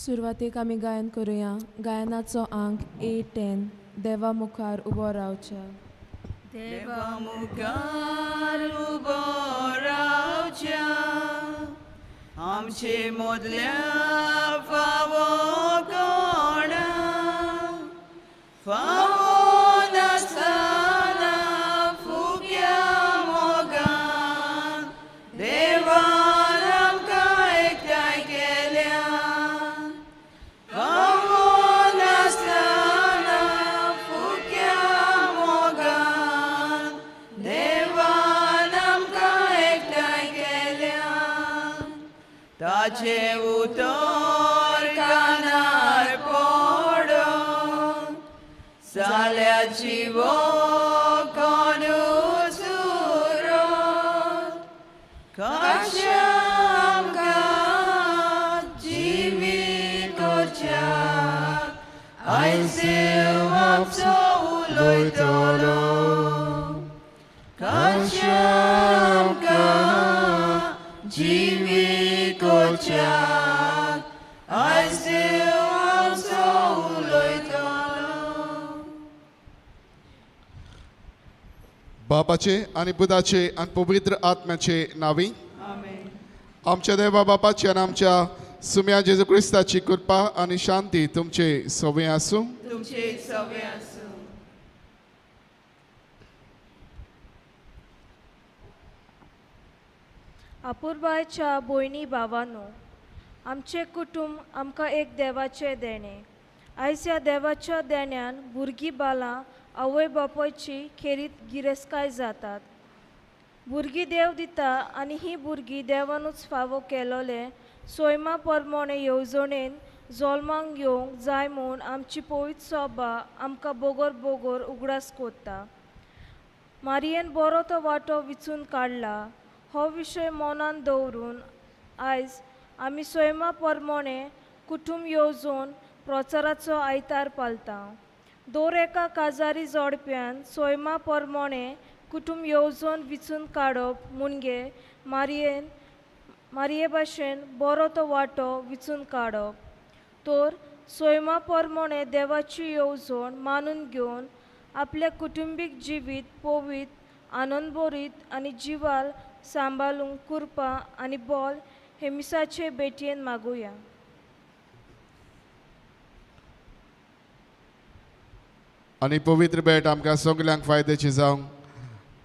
सुरवातेक आमी गायन करुया. गायनाचो आंक A10, देवा मुखार उबो रावच्या. देवा मुखार उबो रावच्या, आमचे मदल्या फावो कोणा, फावो नासतना फुक्या मोगान देवान आमकां एकठांय केल्या. फावो नासतना फुक्या मोगान देवान आमकां एकठांय केल्या. ताचें उतर कानार पडोन जाल्याची वो कोणूच उरोन, कशें आमकां जिवीत करच्याक आयज देव आमचो उलयतलो. कशें आमकां जिवीत करच्याक आयज देव आमचो उलयतलो. बापाचे आनी पुताचे आनी पवित्र आत्म्याचे नांवी. आमेन. आमच्या देवा बापाची आनी आमच्या सुम्या जेजू क्रिस्ताची कृपा आनी शांती तुमचे सवे आसूं. तुमचे सवे आसूं. अपुरबायच्या भयणी भावानो, आमचें कुटुंब आमकां एक देवाचें देणें. आयज ह्या देवाच्या देण्यान भुरगीं बालां आवय बापायची खेरीत गिरेस्तकाय जातात. भुरगीं देव दिता आनी हीं भुरगीं देवानूच फावो केलोले सोयमा परमोणे येवजणेन जल्माक येवंक जाय म्हूण आमची पवित्र सोबा आमकां बोगोर बोगोर उगडास कोत्ता. मारयेन बरो तो वांटो विचून काडला हो विशय मनान दवरून आयज आमी सैमा परमोणे कुटुंब येवजण प्रचाराचो आयतार पालता. दर एका काजारी जोडप्यान सैमा परमोणे कुटुंब येवजण विचून काडप म्हणजे मारये भाशेन बरो तो वांटो विचून काडप. तर सैमा परमोणे देवाची येवजण मानून घेवन आपल्या कुटुंबीक जिवीत पवित्र आनंदभरीत आनी जिवाल सांबाळूंक कृपा आनी बोल हे मिसाचे भेटयेन मागुया. आनी पवित्र भेट आमकां सगल्यांक फायद्याची जावं.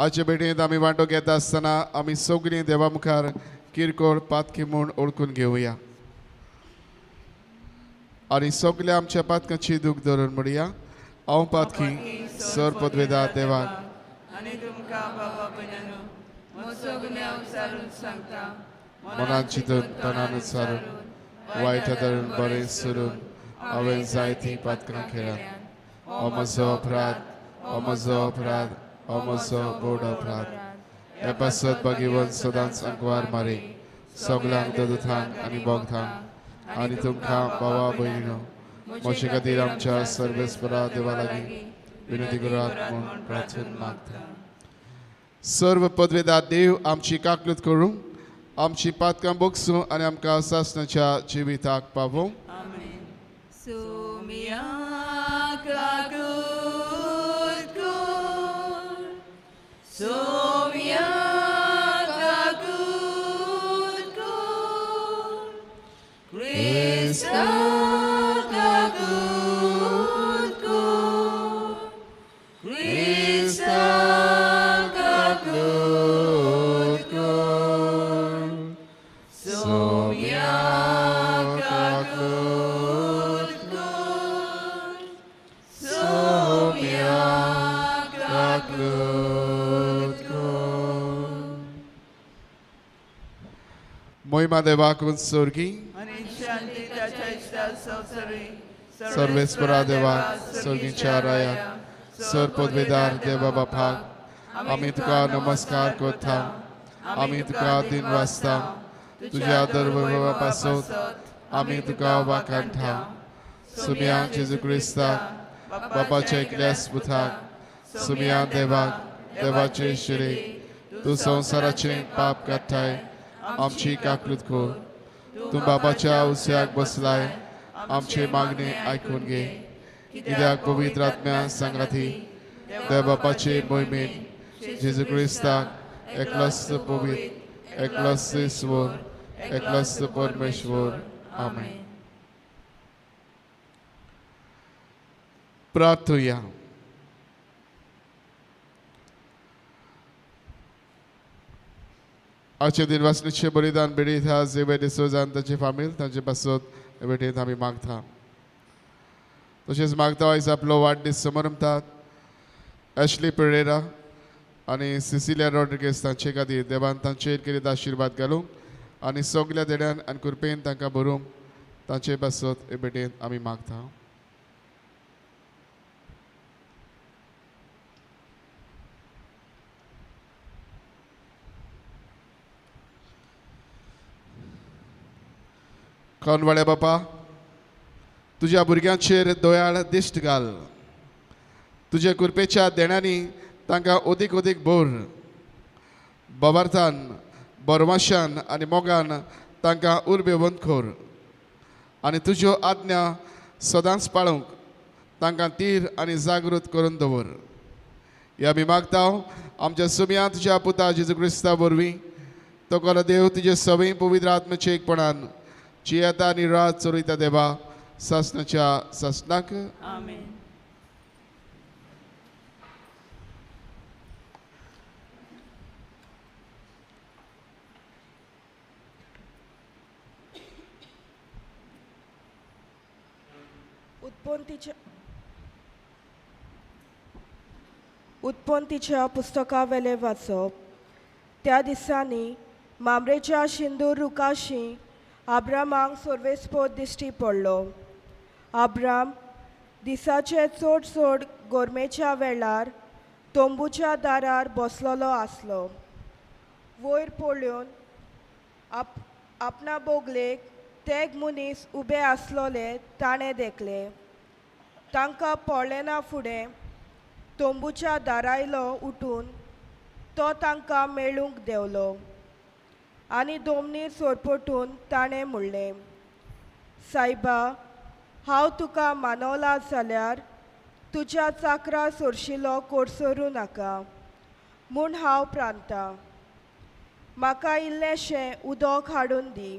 आजचे भेटेंत आमी वांटो घेता आसतना आमी सगळीं देवा मुखार किरकोळ पातकी म्हूण ओळखून घेवया आनी सगल्या आमच्या पातकांची दूख धरून म्हणया, हांव पातकी सर पदवेदार देवाक आनी तुमकां बाबा भयणानो म्हजो गुन्यांव सारून सांगता, मनान चिंतून तणान सारून वायट धरून बरें सोडून हांवें जायतीं पातकां केल्यात. हो म्हजो अपराध, हो म्हजो अपराध, हो म्हजो बोड अपराध. हे पासत भगिवन सदांच अंकवार मारी सगल्यांक ददुथांक आनी बोगथांक आनी तुमकां बाबा भयणीनो म्हजे खातीर आमच्या सर्वेस्परा देवा लागीं विनंती करात म्हूण प्रार्थना मागता. सर्व पदवेदार देव आमची काकलूत करूं, आमची पातकां बोगसूं आनी आमकां सासणाच्या जिविताक पावोवं. आमेन. सुमिया काकूत कर, सुमिया काकूत कर, क्रिस्ता काकूत कर, क्रिस्ता काकूत कर, सुमिया काकूत कर, सुमिया काकूत कर. मोहिमा देवाक सोर्गी आनी शांती ताच्या इश्टा संवसारी. सर्वेस्परा देवाक सोर्गीच्या रायाक सर पदवेदार देवा बापाक आमी तुका नमस्कार करता. आमी तुका दिन वाचता. तुज्या दरवैभवा पासत आमी तुका वाखाणटा. सुम्या जेजू क्रिस्ताक बापाच्या एकल्यास पुताक, सुम्या देवाक देवाचे शिरेक, तूं संवसाराचें पाप काडटाय, आमची काकूत कर. तूं बाबाच्या उस्याक बसलाय आमचे मागणे आयकून घे. कित्याक पवित्र आत्म्या सांगाती देव बापाचे मोहिमेन जेजू क्रिस्ताक एकलोच पवित्र, एकलोच ईश्वर, एकलोच परमेश्वर. आमेन. प्रार्थुया. आजचे दिन वासनीचे बलिदान बेडीत हा जेवे डिसोजा आनी तांची फामील तांचे पासत भेटेंत आमी मागता. तशेंच मागता आयज आपलो वाडदीस समरमतात एशली पेरेरा आनी सिसिलिया रॉड्रिगेज तांचे खातीर देवान तांचेर केल्ले आशिर्वाद घालूंक आनी सगल्या देड्यान आनी कृपेन तांकां भरूंक तांचे पासत हे भेटेंत आमी मागता. कनवाड्या बापा, तुज्या भुरग्यांचेर दयाळ दिश्ट घाल. तुज्या कृपेच्या देण्यांनी तांकां अदीक अदीक भर. बवार्थान, बरवाशान आनी मोगान तांकां उर्बेवंत कर आनी तुज्यो आज्ञा सदांच पाळूंक तांकां तीर आनी जागृत करून दवर. ह्या आमी मागता आमच्या सुम्या तुज्या पुता जेजू क्रिस्ता वरवीं. तो कोलो देव तुजे सवय पवित्र आत्म्याचे एकपणान जियेता आनी रात चलयता देवा सासणाच्या सासणाक. आमेन. उत्पत्तीच्या पुस्तकावेलें वाचप. त्या दिसांनी मामरेच्या शिंदूर रुखाशी आब्रामाक सर्वेस्पोद दिश्टी पडलो. आब्राम दिसाचे चड चड गोरमेच्या वेळार तंबूच्या दारार बसलेलो आसलो. वयर पळोवन आपणा बोगलेक तेग मनीस उबे आसलोले ताणें देखले. तांकां पळयना फुडें तंबूच्या दारायलो उठून तो तांकां मेळूंक देंवलो आनी दोमनीर सोरपटून ताणें म्हणलें, सायबा, हांव तुका मानवला जाल्यार तुज्या चाकरा सोरशिलो कोडसरूं नाका म्हूण हांव प्रांतां. म्हाका इल्लेंशें उदक हाडून दी.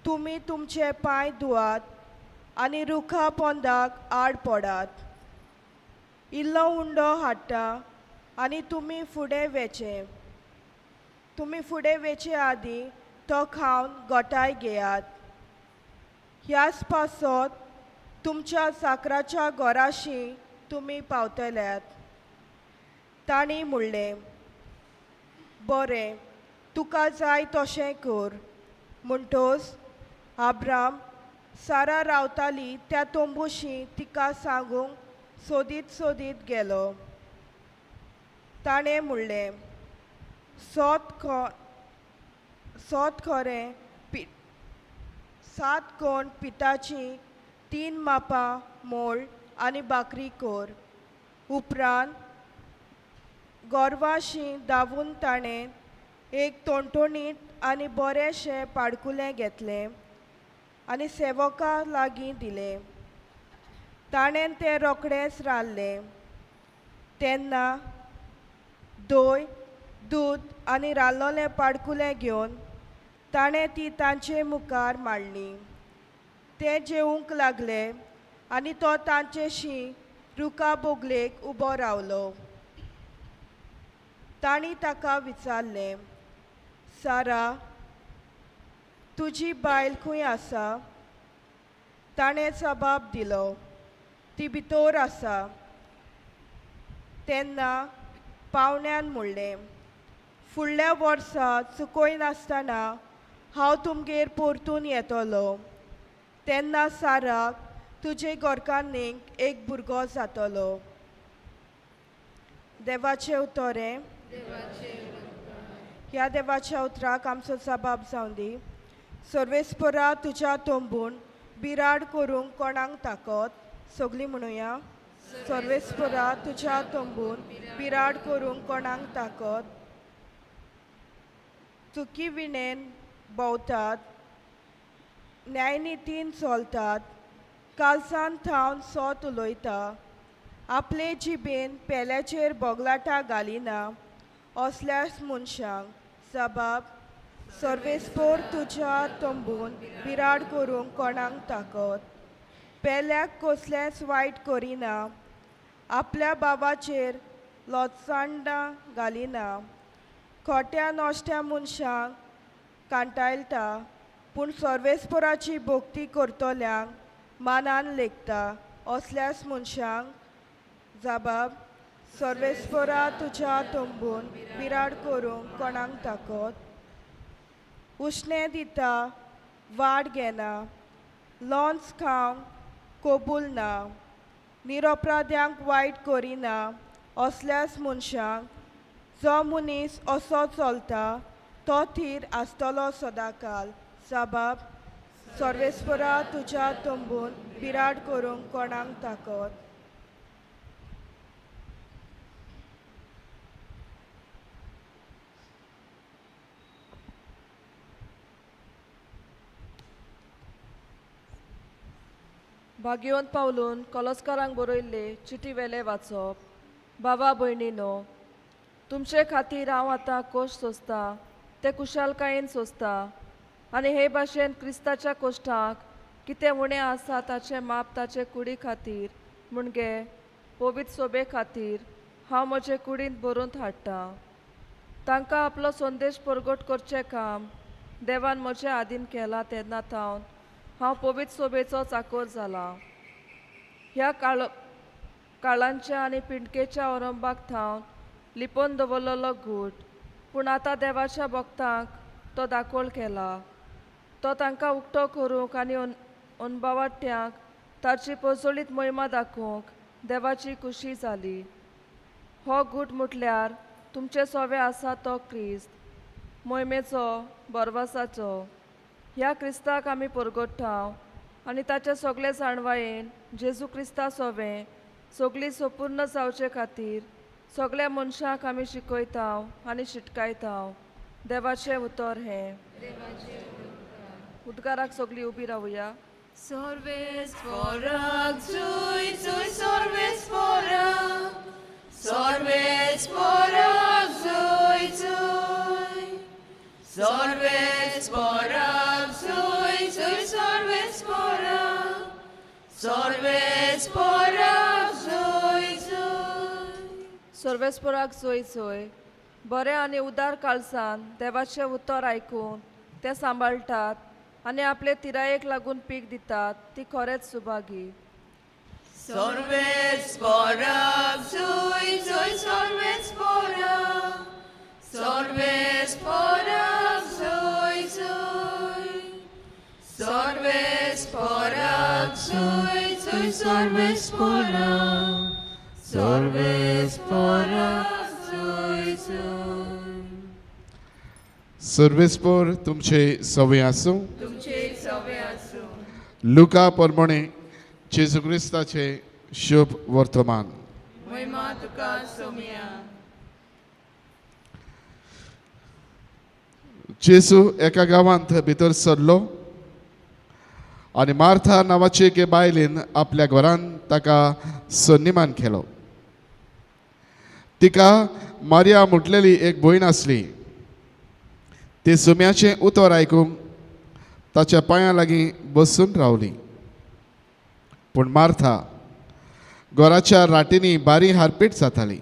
तुमी तुमचे पांय धुवात आनी रुखा पोंदाक आड पडात. इल्लो उंडो हाडटा आनी तुमी फुडें वेचें. तुमी फुडें वेचे आदीं तो खावन गोठाय घेयात. ह्याच पासत तुमच्या साकराच्या घराशी तुमी पावतल्यात. तांणी म्हणलें, बरें, तुका जाय तशें कर. म्हणटोच आब्राम सारा रावताली त्या तंबूशी तिका सांगूंक सोदीत सोदीत गेलो. ताणें म्हणलें, सोत खरें सात कोण पिठाची 3 मापां मोळ आनी भाकरी कर. उपरांत गोरवाशी धांवून ताणें एक टोणटोणीत आनी बरेंशें पाडकुलें घेतलें आनी सेवका लागीं दिलें. ताणें तें रोखडेंच रांदलें. तेन्ना दोय, दूद आनी रांदलोलें पाडकुलें घेवन ताणें ती तांचे मुखार मांडली. ते जेवंक लागले आनी तो तांचेशी रुखा बोगलेक उबो रावलो. तांणी ताका विचारलें, सारा, तुजी बायल खंय आसा? ताणें जबाब दिलो, ती भितर आसा. तेन्ना पावण्यान म्हणलें, फुडल्या वर्सा चुकयनासतना हांव तुमगेर परतून येतलो. तेन्ना साराक तुजे घरकान्नीक एक भुरगो जातलो. देवाचें उतरें. ह्या देवाच्या उतराक आमचो जबाब जावं दी. सर्वेस्परा तुज्या तंबून बिराड करूंक कोणाक ताकत? सगळीं म्हणुया, सर्वेस्परा तुज्या तंबून बिराड करूंक कोणाक ताकत? चुकी विणेन भोंवतात न्यायनितीन चलतात, कालसान थावन सोत उलयता, आपले जिबेन पेल्याचेर बोगलाटां घालिना असल्याच मनशांक सबाब. सर्वेस्पोर तुज्या तंबून बिराड करूंक कोणाक ताकत, पेल्याक कसलेंच वायट करिना, आपल्या बाबाचेर लोचांडां घालिना, खोट्या नश्ट्या मनशांक कांटायलता, पूण सर्वेस्पोराची भक्ती करतल्यांक मानान लेखता असल्याच मनशांक जबाब. सर्वेस्पोरा तुज्या तंबून बिराड करूंक कोणाक ताकत, उश्णें दिता वाड घेना, लोन्स खावंक कबूल ना, निरपराध्यांक वायट करिना असल्याच मनशांक. जो मनीस असो चलता तो थीर आसतलो सदांकाल. सबाब. सर्वेस्परा तुज्या तंबून बिराड करूंक कोणाक ताकत. भाग्यवंत पावलून कलस्कारांक बरयल्ले चिटी वेले वाचप. बाबा भयणीनो, तुमचे खातीर हांव आतां कोश सोंसता ते कुशालकायेन सोंसता आनी हे भाशेन क्रिस्ताच्या कोश्टाक कितें उणें आसा ताचें माप ताचे कुडी खातीर म्हणजे पवित्र सोबे खातीर हांव म्हजे कुडींत बरोवन हाडटा. तांकां आपलो संदेश परगट करचें काम देवान म्हजे आदीन केलां तेन्ना थावन हांव पवित्र सोबेचो चाकोर जाला. ह्या काळांच्या आनी पिंडकेच्या ओरंबाक थावन लिपोवन दवरलेलो गूट, पूण आतां देवाच्या भक्तांक तो दाखोल केला. तो तांकां उक्तो करूंक आनी अनभावाट्यांक ताची पोजोळीत महिमा दाखोवंक देवाची खुशी जाली. हो गूट म्हटल्यार तुमचे सोवे आसा तो क्रिस्त, मोहिमेचो बरवासाचो. ह्या क्रिस्ताक आमी परगट्टा आनी ताचे सगळे जाणवायेन जेजू क्रिस्ता सोवे सगळी संपूर्ण जावचे खातीर सगळ्या मनशांक आमी शिकयता आनी शिटकायता. देवाचें उतर हें. उद्गाराक सगळीं उबी रावया. सर्वेस्पोराक जुय जुय सर्वेस्पोराक, सर्वेस्पोराक जुय जुय, सर्वेस्पोराक जुय जुय सर्वेस्पोराक, सर्वेस्पोराक जुय जुय. सर्वेस्पोराक जोय जोय. बरें आनी उदार काळसान देवाचें उतर आयकून तें सांबाळटात आनी आपले तिरायेक लागून पीक दितात ती खरेंच सुभागी. सर्वेस्पोराक जुय जुय सर्वेस्पोराक, सर्वेस्पोराक जुय जुय, सर्वेस्पोराक जुय जुय सर्वेस्पोराक, सर्वेस्पोराक जुय जुय. सर्वेस्पोर तुमचे सवय आसूं. तुमचे सवे आसूं. लुका परमणे जेजू क्रिस्ताचे शुभ वर्तमान. महिमा तुका सोमिया. जेजू एका गांवांत भितर सरलो आनी मार्था नांवाचे एके बायलेन आपल्या घरान ताका सन्निमान केलो. तिका मारिया म्हटलेली एक भयण आसली. ती सुम्याचें उतर आयकूंक ताच्या पांयां लागीं बसून रावली. पूण मार्था घराच्या राटींनी बारी हारपीट जाताली.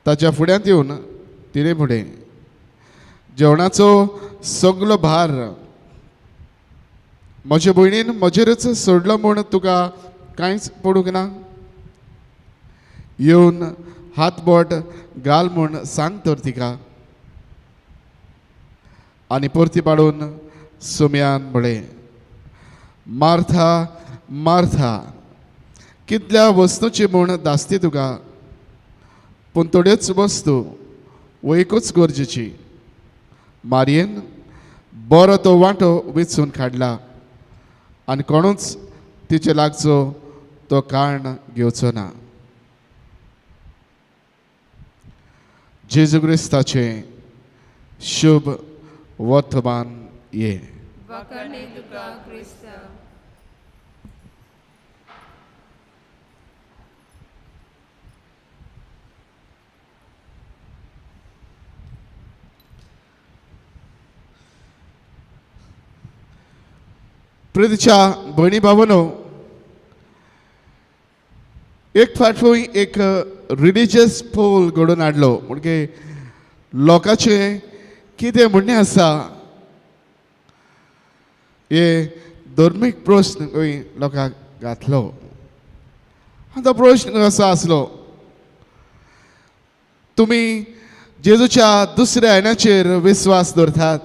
ताच्या फुड्यांत येवन तिणें फुडें जेवणाचो सगलो भार म्हजे भयणीन म्हजेरच सोडलो म्हूण तुका कांयच पडूंक ना? येवन हात बोट घाल म्हूण सांग तर तिका. आनी परती पाडून सुम्यान म्हळें, मार्था मार्था, कितल्या वस्तूची म्हूण दासती तुका, पूण थोड्योच वस्तू वयकूच गरजेची. मारयेन बरो तो वांटो वेंचून काडला आनी कोणूच तिचे लागचो तो काण घेवचो ना. जेजू क्रिस्ताचें शुभ वर्तमान ये. वाखाणी तुका क्रिस्ता. प्रितीच्या भयणी भावांनो, एक फावट खंय एक रिलिजियस पोल घडोवन हाडलो, म्हणजे लोकांचें कितें म्हणणें आसा हे धर्मीक प्रस्न खंय लोकांक घातलो. आनी तो प्रस्न असो आसलो, तुमी जेजूच्या दुसऱ्या येण्याचेर विस्वास दवरतात?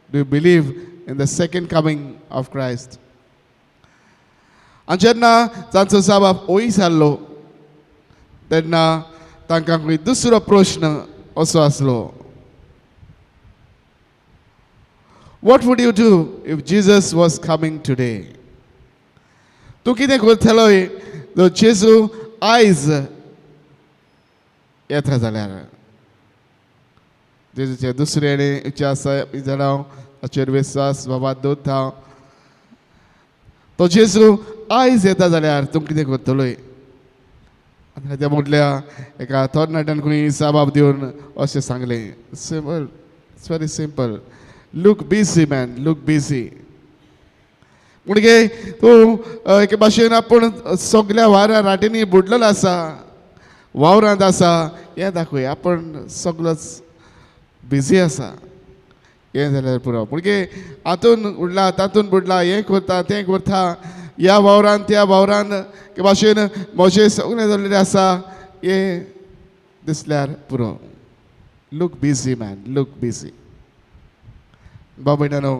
Do you believe in the second coming of Christ? आनी जेन्ना तांचो जबाब ओय जाल्लो तेन्ना तांकां खंय दुसरो प्रश्न असो आसलो, What would you do if Jesus was coming today? तूं कितें करतलो जर जेजू आयज येता जाल्यार? जेजूचे दुसरे येणे आसा जाणां, ताचेर विस्वास बाबा दवरता. तो जेजू आयज येता जाल्यार तूं कितें करतलोय? आनी त्या म्हटल्या एका तरणाट्यान खंय जबाब दिवन अशें सांगलें, Simple, it's very simple. Look busy, man, look busy. म्हणजे तूं एके भाशेन आपूण सगल्या वाऱ्या राटींनी बुडलेलो आसा, वावरांत आसा हें दाखय. आपूण सगलोच बिजी आसा हें जाल्यार पुरो. म्हणजे हातून बुडला, तातून बुडला, हें करता, तें करता, ह्या वावरान त्या वावरान एके भाशेन म्हजें सगळें जाल्लें आसा हें दिसल्यार पुरो. Look busy, man, look busy. भाव भयणांनो,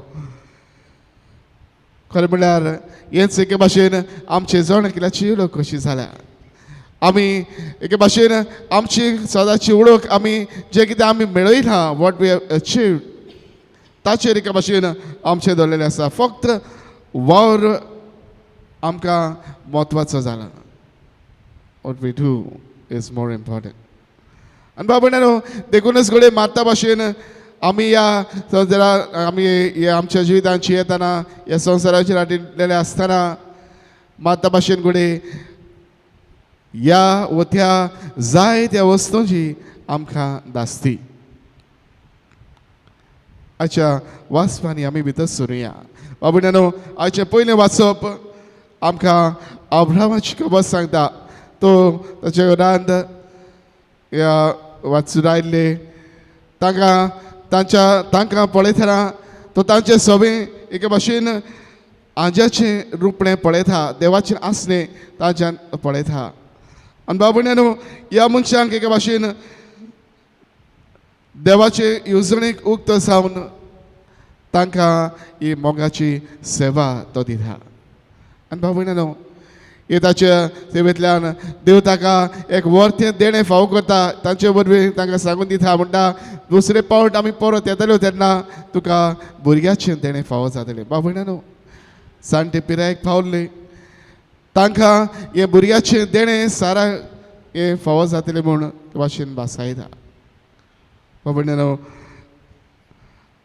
खरें म्हणल्यार हेच एके भाशेन आमचे जण एकल्याची उलोवप कशी जाल्या. आमी एके भाशेन आमची सदांची वळख, आमी जें कितें आमी मेळयलां, what we have achieve, ताचेर एके भाशेन आमचें दवरलेलें आसा. फक्त वावर आमकां म्हत्वाचो जाला. What we do is more important. आनी बाबा, देखूनच घडये मार्ता भाशेन आमी ह्या संवसारा, आमी ह्या आमच्या जिवितांची येताना, ह्या संवसाराचेर आटिल्लेले आसतना, मार्ता भाशेन घडये ह्या वो त्या जायत्या वस्तूंची आमकां धास्ती. आयच्या वाचपांनी आमी भितर सरुया. बाबा, आयचें पयलें वाचप आमकां अब्रामाची खबर सांगता. तो ताच्या घरांत ह्या वाचून आयिल्ले तांकां तांच्या तांकां पळयतना तो तांचे सगळें एके भाशेन आज्याचें रुपणें पळयता, देवाचें आसणें तांच्यान पळयता. आनी बाबा, न्हू, ह्या मनशांक एके भाशेन देवाचे येवजणेक उक्त जावन तांकां ही मोगाची सेवा तो दिता. आनी भाव भयणांनो, हे ताच्या सेवेंतल्यान देव ताका एक वर्तें देणें फावो करता. तांचे वरवीं तांकां सांगून दिता, म्हणटा, दुसरे पावट आमी परत येतल्यो तेन्ना तुका भुरग्याचें देणें फावो जातलें. भाव भयणांनो, जाणटे पिरायेक पावले तांकां हें भुरग्याचें देणें सारा हें फावो जातलें म्हूण ते भाशेन भासायता. भाव भयणांनो,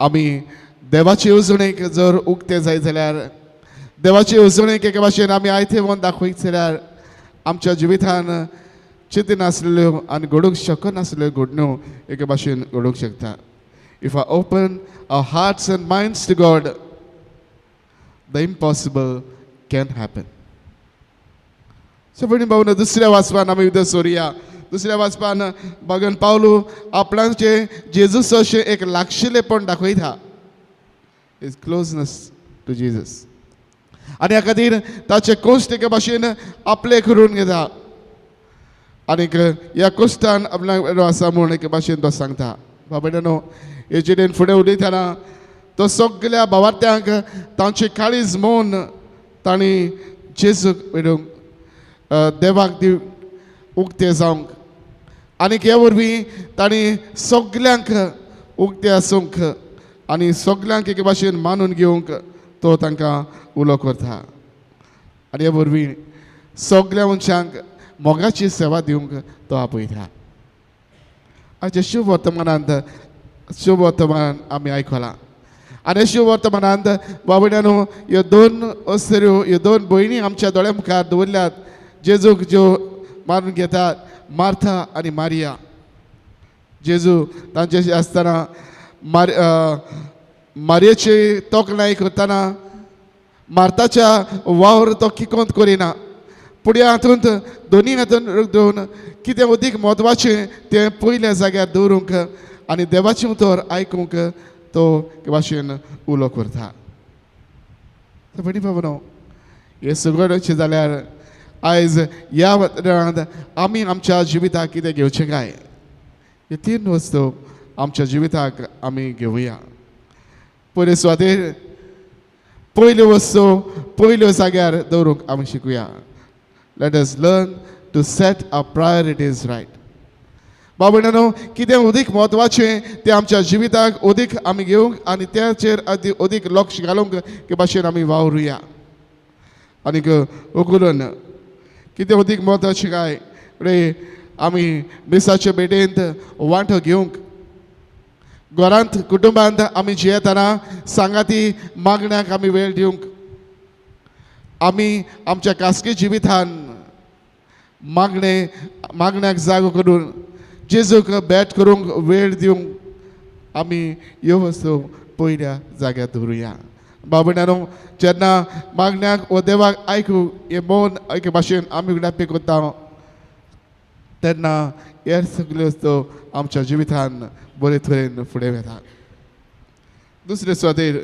आमी देवाचे येवजणेक जर उक्तें जायत जाल्यार, देवाचे येवजणेक एके भाशेन आमी आयते म्हणून दाखयत जाल्यार, आमच्या जिवितान चिंती नासलेल्यो आनी घडूंक शकनासल्यो घडण्यो एके भाशेन घडूंक शकता. If I open our hearts and minds to God, the impossible can happen. So भयणी भावनो, दुसऱ्या वाचपान आमी भितर सोरया. दुसऱ्या वाचपान भगवान पावलू आपणाचे जेजूस अशें एक लागशिल्लेपण दाखयता, his closeness to Jesus. आनी ह्या खातीर ताचे कोश्ट एके भाशेन आपले करून घेता आनीक ह्या कोश्टान आपणाक आसा म्हूण एके भाशेन तो सांगता. बाबा, हे जिणेन फुडें उलयतना तो सगल्या भावार्थ्यांक तांचे काळीज मोन तांणी जेजूक मेळूंक, देवाक दिव उक्ते जावंक आनीक हे वरवीं तांणी सगल्यांक उक्ते आसूंक आनी सगल्यांक एके भाशेन मानून घेवंक तो तांकां उलो करता. आनी हे वरवीं सगल्या मनशांक मोगाची सेवा दिवंक तो आपयता. आयच्या शुभ वर्तमानांत, शुभ वर्तमान आमी आयकलां. आनी अशी वर्तमानांत बाबड्यानो ह्यो दोन अस्तऱ्यो, ह्यो दोन भयणी आमच्या दोळ्या मुखार दवरल्यात जेजूक ज्यो मारून घेतात, मार्था आनी मारिया. जेजू तांचे आसतना मारयेची तोखणाय करतना मार्ताच्या वावर तो किकोंत करिना. पूण ह्या हातूंत दोनी हातून दवरून कितें अदीक म्हत्वाचें तें पयल्या जाग्यार दवरूंक आनी देवाचें उतर आयकूंक तो भाशेन उलो करता. भयणी बाबा, हें सगळें जाल्यार आयज ह्या वाठारांत आमी आमच्या जिविताक कितें घेवचें काय? हे तीन वस्तू आमच्या जिविताक आमी घेवया. पयले सुवातेर पयल्यो वस्तू पयल्यो जाग्यार दवरूंक आमी शिकुया. Let us learn to set our priorities right. बाबा, कितें अदीक म्हत्वाचें तें आमच्या जिविताक अदीक आमी घेवंक आनी त्याचेर अदीक लक्ष घालूंक के भाशेन आमी वावरुया. आनीक उगडून कितें अदीक म्हत्वाचें काय रे, आमी मिसाचे भेटेंत वांटो घेवंक, घरांत कुटुंबांत आमी जियेतना सांगाती मागण्याक आमी वेळ दिवंक, आमी आमच्या खासगी जिवितान मागण्याक जागो करून जेजूक भेट करूंक वेळ दिवंक आमी ह्यो वस्तू पयल्या जाग्यार दवरुया. बाबड्यानो, जेन्ना मागण्याक वो देवाक आयकूंक हें मौन एके भाशेन आमी उगडापी करता तेन्ना हे सगल्यो वस्तू आमच्या जिवितान बरे तरेन फुडें वता. दुसरे सुवातेर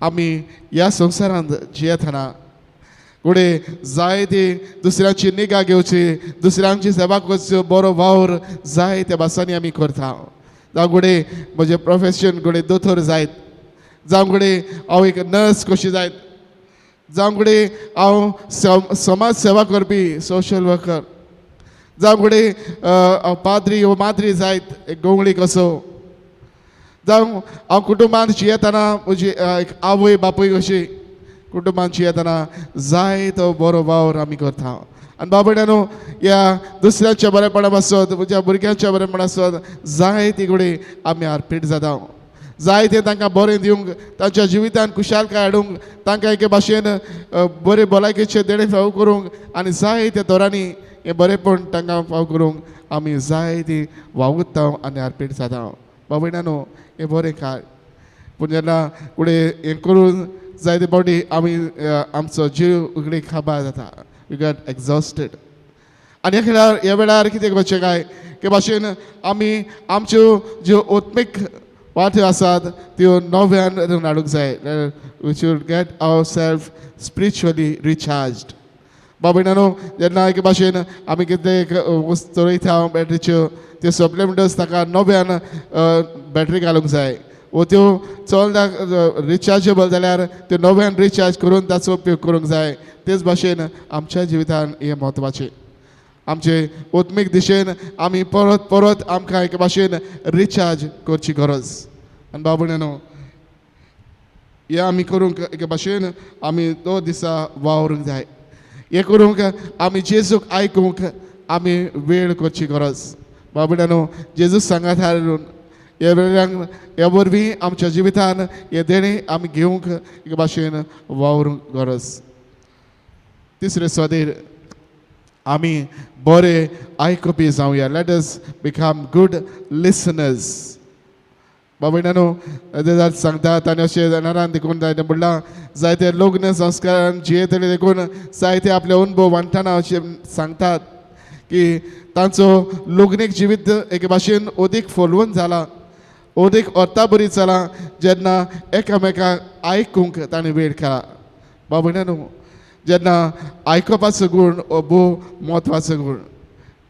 आमी ह्या संवसारांत जियेतना घडये जाय ती दुसऱ्यांची निगा घेवची, दुसऱ्यांची सेवा करची, बरो वावर जाय त्या भासांनी आमी करता. जावं घडये म्हजें प्रोफेशन घडये दोतोर जायत, जावं घडये हांव एक नर्स कशी जायत, जावं घडये हांव समाज सेवा करपी सोशल वर्कर, जावं घडये हांव पाद्री वो माद्री जायत, एक गोंगळी कसो, जावं हांव कुटुंबांत जियेतना म्हजी एक आवय बापूय कशी कुटुंबांत जियेतना जाय तो बरो वावर आमी करता. आनी बाबड्यानो, ह्या दुसऱ्यांच्या बरेपणा पासत, म्हज्या भुरग्यांच्या बरेपणा पासत जाय ती घडये आमी आरपीट जाता. जाय तें तांकां बरें दिवंक, तांच्या जिवितान खुशालकाय हाडूंक, तांकां एके भाशेन बरे भलायकेचें देणें फावो करूंक आनी जाय त्या तरांनी हें बरेंपण तांकां फावो करूंक आमी जाय ती वावुरता आनी आरपीट जाता. बाबड्यानो, हें बरें काय, पूण जेन्ना फुडें हें करून जायते फावटी आमी आमचो जीव उगडे काबार जाता, we get exhausted. आनी ह्या वेळार कितें करचें काय की भाशेन आमी आमच्यो ज्यो आत्मीक वाट्यो आसात त्यो नव्यान हाडूंक जाय. We should get our self spiritually recharged. बाबा, जेन्ना एके भाशेन आमी कितें एक वस्तू चलयता बॅटरीच्यो, त्यो सोंपले म्हणटकच ताका नव्यान बॅटरी घालूंक जाय, वो त्यो चलना रिचार्जेबल जाल्यार त्यो नव्यान रिचार्ज करून ताचो उपयोग करूंक जाय. तेच भाशेन आमच्या जिवितान हें म्हत्वाचें, आमचे आत्मीक दिशेन आमी परत परत आमकां एके भाशेन रिचार्ज करची गरज. आनी बाबा न्हू, हें आमी करूंक एके भाशेन आमी दर दिसा वावरूंक जाय. हें करूंक आमी जेजूक आयकूंक आमी वेळ करची गरज. बाबा न्हू, जेजूक सांगात हाडून ह्या वेळान ह्या वरवीं आमच्या जिवितान हें देणें आमी घेवंक एके भाशेन वावरूंक गरज. तिसरे सुवातेर आमी बरे आयकुपी जावया. Let us become good listeners. बाबा न्हू, सांगतात आनी अशें जाणारान देखून जायते म्हणलां, जायते लग्न संस्कारान जियेतले देखून जायते आपले अनुभव वांट्टना अशें सांगतात की तांचो लग्नीक जिवीत एके भाशेन अदीक फॉलोवन जाला, अदीक अर्थाबरीत जाला जेन्ना एकामेकाक आयकूंक ताणें वेळ केला. बाबा न्हू, जेन्ना आयकुपाचो गूण हो भोव म्हत्वाचो गूण,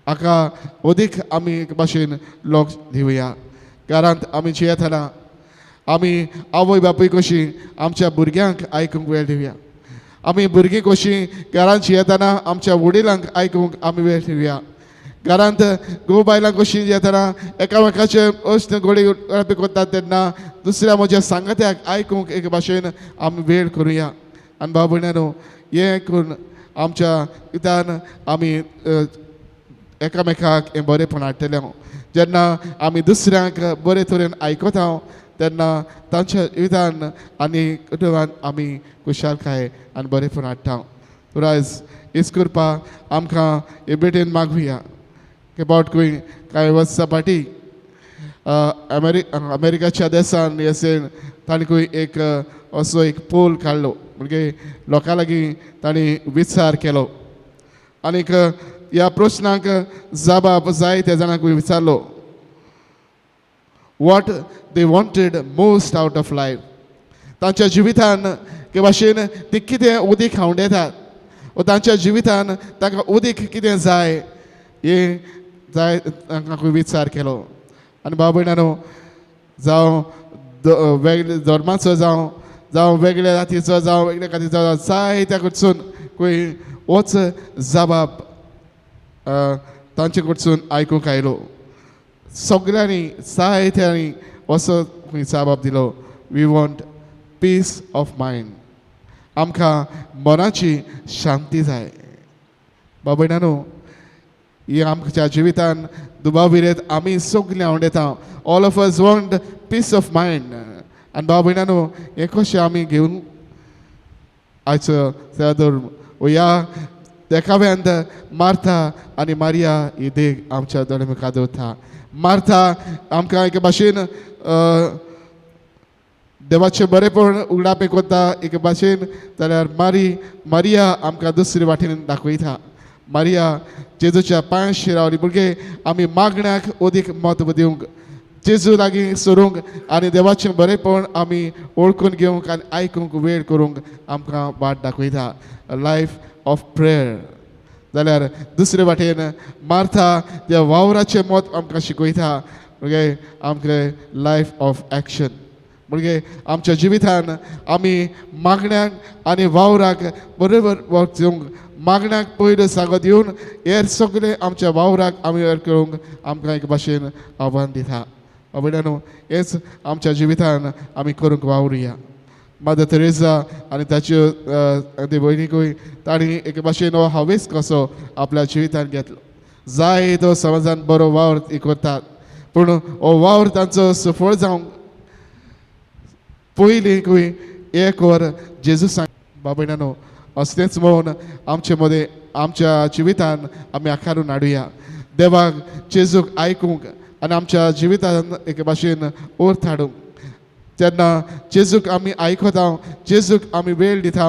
हाका अदीक आमी एके भाशेन लक्ष दिवया. घरांत आमी जियेतना आमी आवय बापूय कशी आमच्या भुरग्यांक आयकूंक वेळ दिवया. आमी भुरगीं कशीं घरांत जियेतना आमच्या वडिलांक आयकूंक आमी वेळ दिवया. घरांत घोव बायलां कशीं जियेतना एकामेकाचे अश्ट गोडी करतात तेन्ना दुसऱ्या म्हज्या सांगात्याक आयकूंक एके भाशेन आमी वेळ करुया. आनी भाव भयणांनो, हें करून आमच्या हितान आमी एकामेकाक हें बरेंपण हाडटलें. जेन्ना आमी दुसऱ्यांक बरे तरेन आयकता तेन्ना तांच्या जिवितान आनी कुटुंबान आमी खुशालकाय आनी बरेंपण हाडटा. आयज हीच कृपा आमकां हे भेटेन मागुया. पावट खंय कांय वर्सां फाटीं अमेरिकाच्या देसान अशें ताणें खंय एक असो एक पोल काडलो, म्हणजे लोकां लागीं ताणें विचार केलो आनीक ह्या प्रश्नाक जबाब जाय त्या जाणांक विचारलो, what they wanted most out of life. तांच्या जिवितान के भाशेन ती कितें उदीक खावंक येतात व तांच्या जिवितान तांकां उदीक कितें जाय हें जाय तांकां विचार केलो. आनी भाव भयणांनो, जावं वेगळे धर्माचो जावं, जावं वेगळ्या जातीचो जावं, वेगळ्या जातीचो जाय त्या कडसून खंय होच जबाब तांचे कडसून आयकूंक आयलो. सगळ्यांनी जायत्यांनी असो खंय जबाब दिलो, we want peace of mind. आमकां मनाची शांती जाय. भाव भयणांनो, ही आमच्या जिवितान दुबाव विरयत आमी सगळीं आवडटा. All of us want peace of mind. आनी भाव भयणांनो, हें कशें आमी घेवन आयचो सेवाधर्म ह्या देखाव्यांत मार्था आनी मारिया ही देख आमच्या दोळे मुखार दवरता. मार्था आमकां एके भाशेन देवाचें बरेंपण उगडापें करता एके भाशेन, जाल्यार मारिया आमकां दुसरे वाटेन दाखयता. मारिया जेजूच्या पांयशी रावली भुरगे आमी मागण्याक अदीक म्हत्व दिवंक, जेजू लागीं सरूंक आनी देवाचें बरेंपण आमी वळखून घेवंक आनी आयकूंक वेळ करूंक आमकां वाट दाखयता, लायफ ऑफ प्रेयर. जाल्यार दुसरे वाटेन मार्था त्या वावराचें मत आमकां शिकयता, म्हणजे आमकां लायफ ऑफ एक्शन. म्हणजे आमच्या जिवितान आमी मागण्याक आनी वावराक बरोबर वचूंक, मागण्याक पयलो सागो दिवन हेर सगळे आमच्या वावराक आमी हेर करूंक आमकां एक भाशेन आव्हान दिता. आवयल्यानो, हेच आमच्या जिवितान आमी करूंक वावरुया. मदर तेरेजा आनी ताच्यो भयणीकूय तांणी एके भाशेन हो हावेस कसो आपल्या जिवितान घेतलो. जाय तो समाजान बरो वावर करतात, पूण हो वावर तांचो सफळ जावंक पयलीं खंय एक वर जेजू सांग. बाबयणानो, असलेंच म्हणून आमचे मदें आमच्या जिवितान आमी आकारून हाडुया. देवाक जेजूक आयकूंक आनी आमच्या जिवितान एके भाशेन अर्थ हाडूंक. जेन्ना जेजूक आमी आयकता, जेजूक आमी वेळ दिता,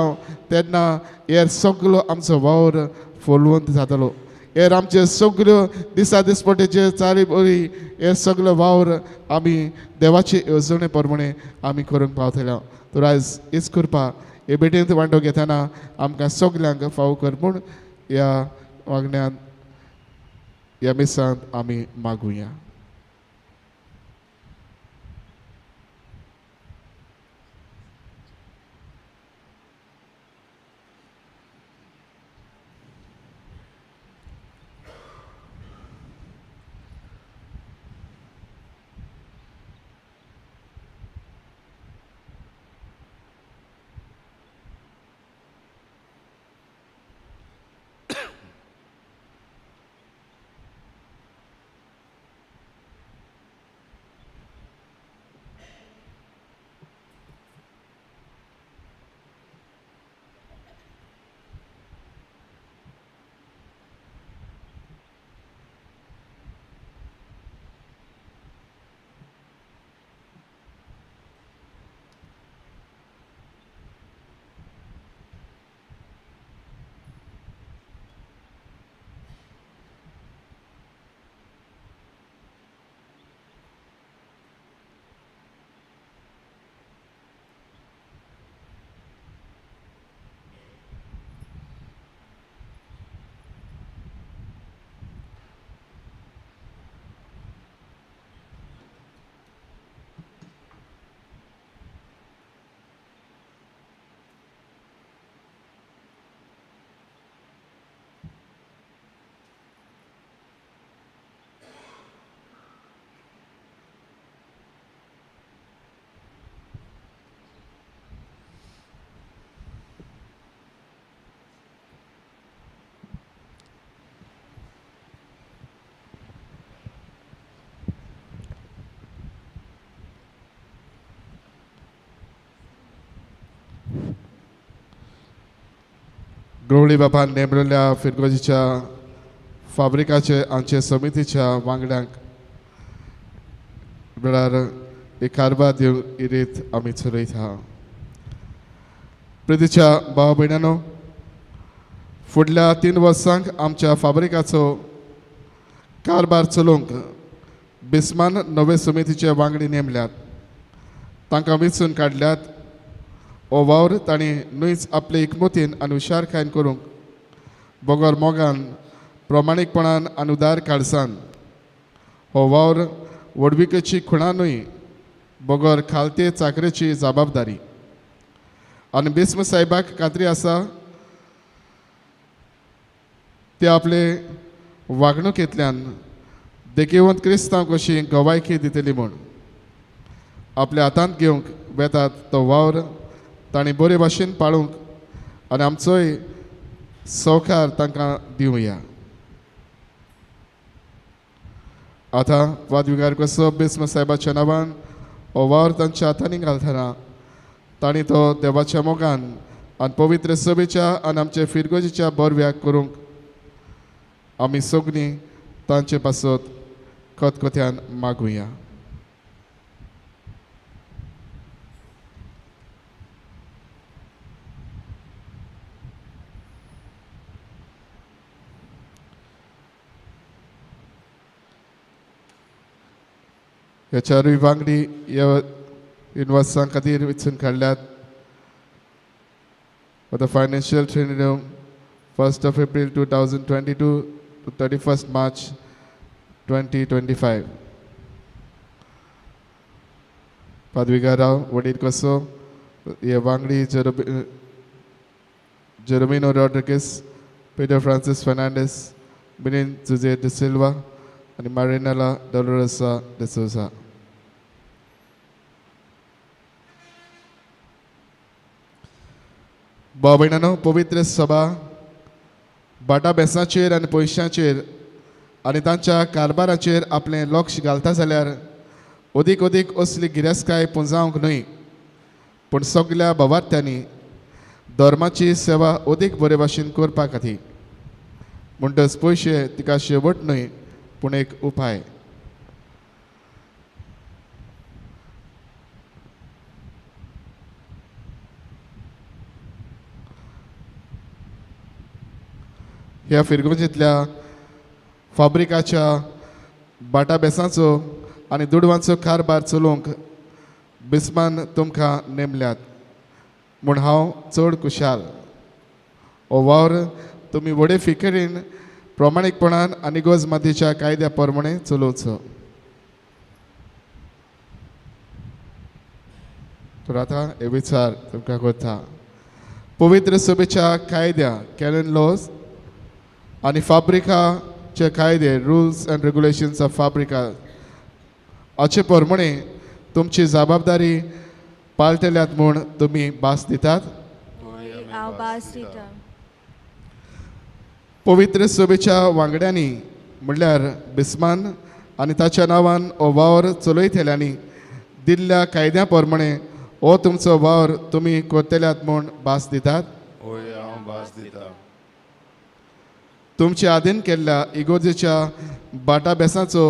तेन्ना हेर सगलो आमचो वावर फुलवंत जातलो. हेर आमचे सगल्यो दिसा दिसपट्टेचे चाली बरी हे सगलो वावर आमी देवाचे येवजणे प्रमाणे आमी करूंक पावतले. तर आयज हीच कृपा हे भेटेंत वांटो घेतना आमकां सगल्यांक फावो कर म्हूण ह्या वागण्यांत ह्या मिसांत आमी मागुया. गवळी बाबान नेमलेल्या फिरगोजीच्या फाब्रिकाचे आमचे समितीच्या वांगड्यांक वेळार एक कारभार दिवंक ही रीत आमी चलयता. प्रितीच्या भाव भयणानो, फुडल्या 3 वर्सांक आमच्या फाब्रिकाचो कारभार चलोवंक बिस्मान नवे समितीचे वांगडी नेमल्यात. तांकां वेंचून काडल्यात. हो वावर तांणी न्हयच आपले एकमतीन आनी हुशारकायेन करूंक बगर मोगान, प्रमाणीकपणान आनी उदार काळसान. हो वावर व्हडविकेची खुणा न्हय, बगर खालते चाकरेची जबाबदारी. आनी बिस्म साहेबाक खात्री आसा ते आपले वागणुकेंतल्यान देखीवंत क्रिस्तांव कशी गवायकी दितली म्हूण आपल्या हातांत घेवंक वेतात तो वावर तांणी बरे भाशेन पाळूंक आनी आमचोय सहकार तांकां दिवया. आतां वादविगार कसो बिस्म साहेबाच्या नांवान हो वावर तांच्या हातांनी घालतना तांणी तो देवाच्या मोगान आनी पवित्र सभेच्या आनी आमचे फिरगोजीच्या बरव्याक करूंक आमी सगळीं तांचे पासत खतखत्यान मागुया. ह्या चारूय वांगडी ह्या युनिवर्सां खातीर वेंचून काडल्यात. For the financial triennium 1st of April 2022 to 31st March 2025. पदवीकाराव वडील कसो हे वांगडी जेरोमिनो रॉड्रिगीस, पीटर फ्रांसीस फर्नांडीस, मिनीन जुजे डिसिल्वा आनी मारिनेला डोलोरसा डिसोजा. भाव भयणांनो, पवित्र सभा बाटा बेसाचेर आनी पयशांचेर आनी तांच्या कारभाराचेर आपलें लक्ष घालता जाल्यार अदीक अदीक असली गिरेस्तकाय पुंजावंक न्हय, पूण सगल्या भावार्थ्यांनी धर्माची सेवा अदीक बरे भाशेन करपा खातीर. म्हणटच पयशे तिका शेवट न्हय, पूण एक उपाय. ह्या फिरगोजेंतल्या फाब्रिकाच्या बाटाबेसांचो आनी दुडवांचो कारभार चलोवंक बिस्मान तुमकां नेमल्यात म्हूण हांव चड खुशाल. हो वावर तुमी व्हडे फिकरीन, प्रमाणीकपणान आनी गोज मातयेच्या कायद्या प्रमाणे चलोवचो. तर आतां हे विचार तुमकां करता. पवित्र सभेच्या कायद्या कॅनन लॉज आनी फाब्रिकाचे कायदे रुल्स अँड रेगुलेशन्स ऑफ फाब्रिका हाचे प्रमाणे तुमची जबाबदारी पाळटल्यात म्हूण तुमी भास दितात. हांव भास दिता. पवित्र सभेच्या वांगड्यांनी म्हणल्यार बिस्मान आनी ताच्या नांवान हो वावर चलयतल्यांनी दिल्ल्या कायद्या प्रमाणे हो तुमचो वावर तुमी करतल्यात म्हूण भास दितात. हय, हांव भास दिता. तुमचे आदीन केल्ल्या इगोर्जेच्या बाटाबेसाचो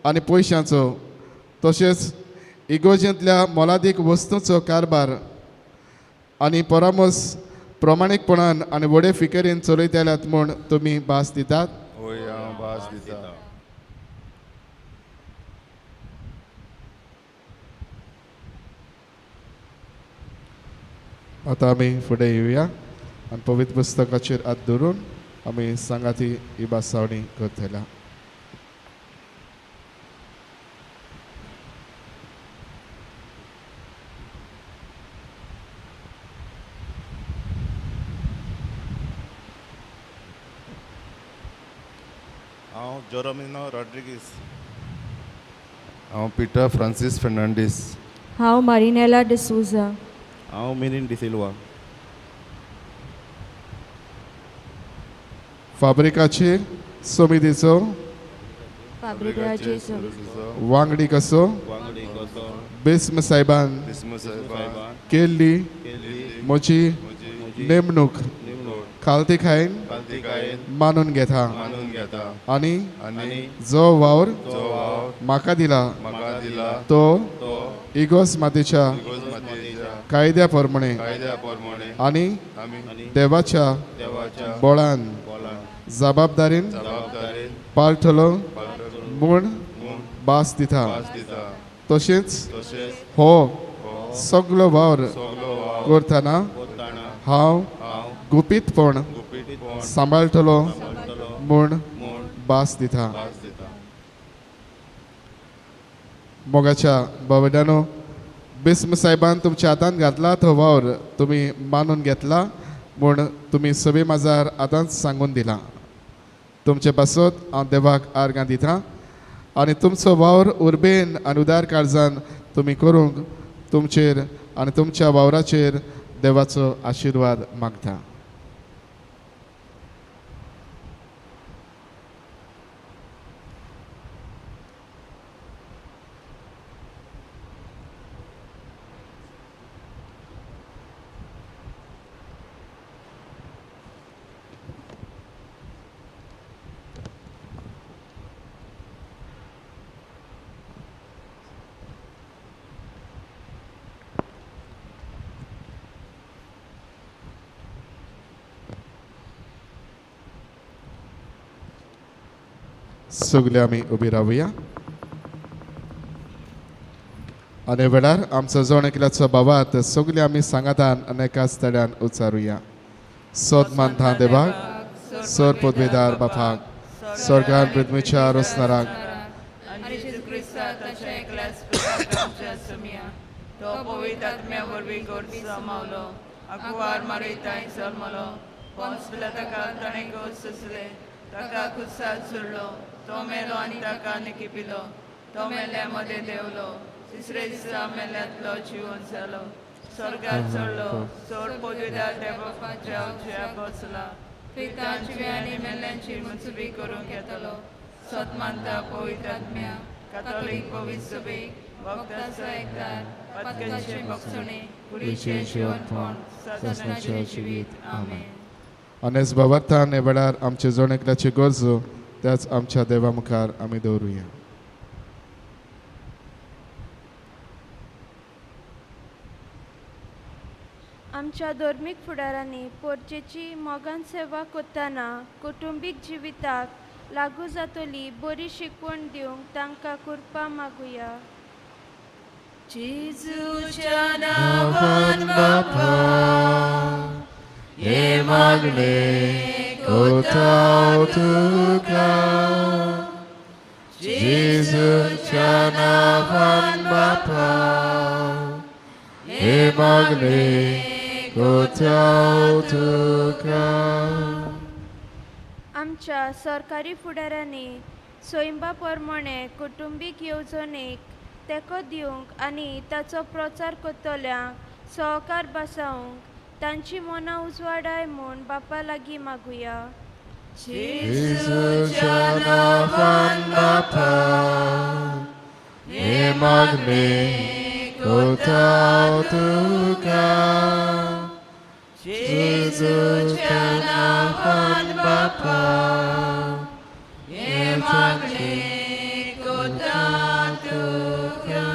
आनी पयशांचो तशेंच इगोर्जेंतल्या मोलादीक वस्तूंचो कारभार आनी परामर्स प्रमाणीकपणान आनी व्हडे फिकरीन चलयतल्यात म्हूण तुमी भास दितात. हय, हांव भास दिता. आतां आमी फुडें येवया आनी पवित्र पुस्तकाचेर हात धरून आमी सांगाती ही भासावणी करतल्या. हांव जेरोमिनो रॉड्रिगीस. हांव पीटर फ्रांसीस फर्नांडीस. हांव मारिनेला डिसोजा. हांव मिनीन डिसिल्वा. फाब्रिकाचे समितीचो फाब्रिकाचे वांगडी कसो वांगडी कसो बिस्म साहेबान बिस्म साहेबान केल्ली केल्ली म्हजी म्हजी नेमणूक नेमणूक खालते खालतीकायेन मानून घेता आनी जो वावर म्हाका दिला तो इगोर्ज मातेच्या कायद्या प्रमाणे आनी देवाच्या बळान जबाबदारीन पाळटलो म्हूण भास दिता. तशेंच हो सगलो वावर करतना हांव गुपीतपण सांबाळटलो म्हूण भास दिता. मोगाच्या बावड्यानो, बिस्म साहेबान तुमच्या हातान घातला तो वावर तुमी मानून घेतला म्हूण तुमी सभे माजार आतांच सांगून दिला. तुमचे पासत हांव देवाक आर्गां दिता आनी तुमचो वावर उर्बेन आनी उदार काळजान तुमी करूंक तुमचेर आनी तुमच्या वावराचेर देवाचो आशिर्वाद मागता. सगळे आमी उबी रावया आनी वेळार आमचो जण एकल्याचो बाबात सगळे आमी सांगातान आनी एकाच तड्यान उचारुया. सोद मानता देवाक, सर पदवेदार बापाक, स्वर्गान पृथ्वीच्या रचणाराक, आनी जेजू क्रिस्ता ताच्या एकल्याच पुताक आमच्या सुमया, तो पवित्र आत्म्या वरवीं गोड समावलो, आकुवार मारयताय जल्मलो, पोन्स पिलाताका ताणें गोड सोंसले, ताका खुर्सार सोडलो, तो मेलो आनी ताका निकिपिलो, तो मेल्या मदें देंवलो, तिसरे दिसा मेल्यांतलो जिवन जालो, स्वर्गार चडलो, चड पदवेदार देवाच्या उजव्या बसला, पितांची आनी मेल्ल्यांची मुचबी करूंक येतलो. सत मानता पवित्र आत्म्या, कातोलीक पवित्र सभेक, भक्ताचो एकदार, पातकांचे भोगसणे, कुडीचें जिवनपण, सदांचें जिवीत. आमेन. आनी बाबार्थान हे वेळार आमचे जण एकल्याची गरजो त्याच आमच्या देवा मुखार आमी दवरुया. आमच्या धर्मीक फुडारांनी पोरचेची मोगान सेवा करतना कुटुंबीक जिविताक लागू जातली बरी शिकवण दिवंक तांकां कृपा मागुया. जेजूच्या नांवान बापा, हे मागणे कोता तुका, जेजूच्या नांवान बापा, हे मागणे कोता तुका. आमच्या सरकारी फुडारांनी स्वयंबा प्रमाणे कुटुंबीक येवजणेक तेंको दिवंक आनी ताचो प्रचार करतल्यांक सहकार बसावंक तांची मनां उजवाडाय म्हूण बापा लागीं मागुया. जेजूच्या नांवान बापा, हे मागणे कोता तुका, जेजूच्या नांवान बापा, हे मागणे कोता तुका.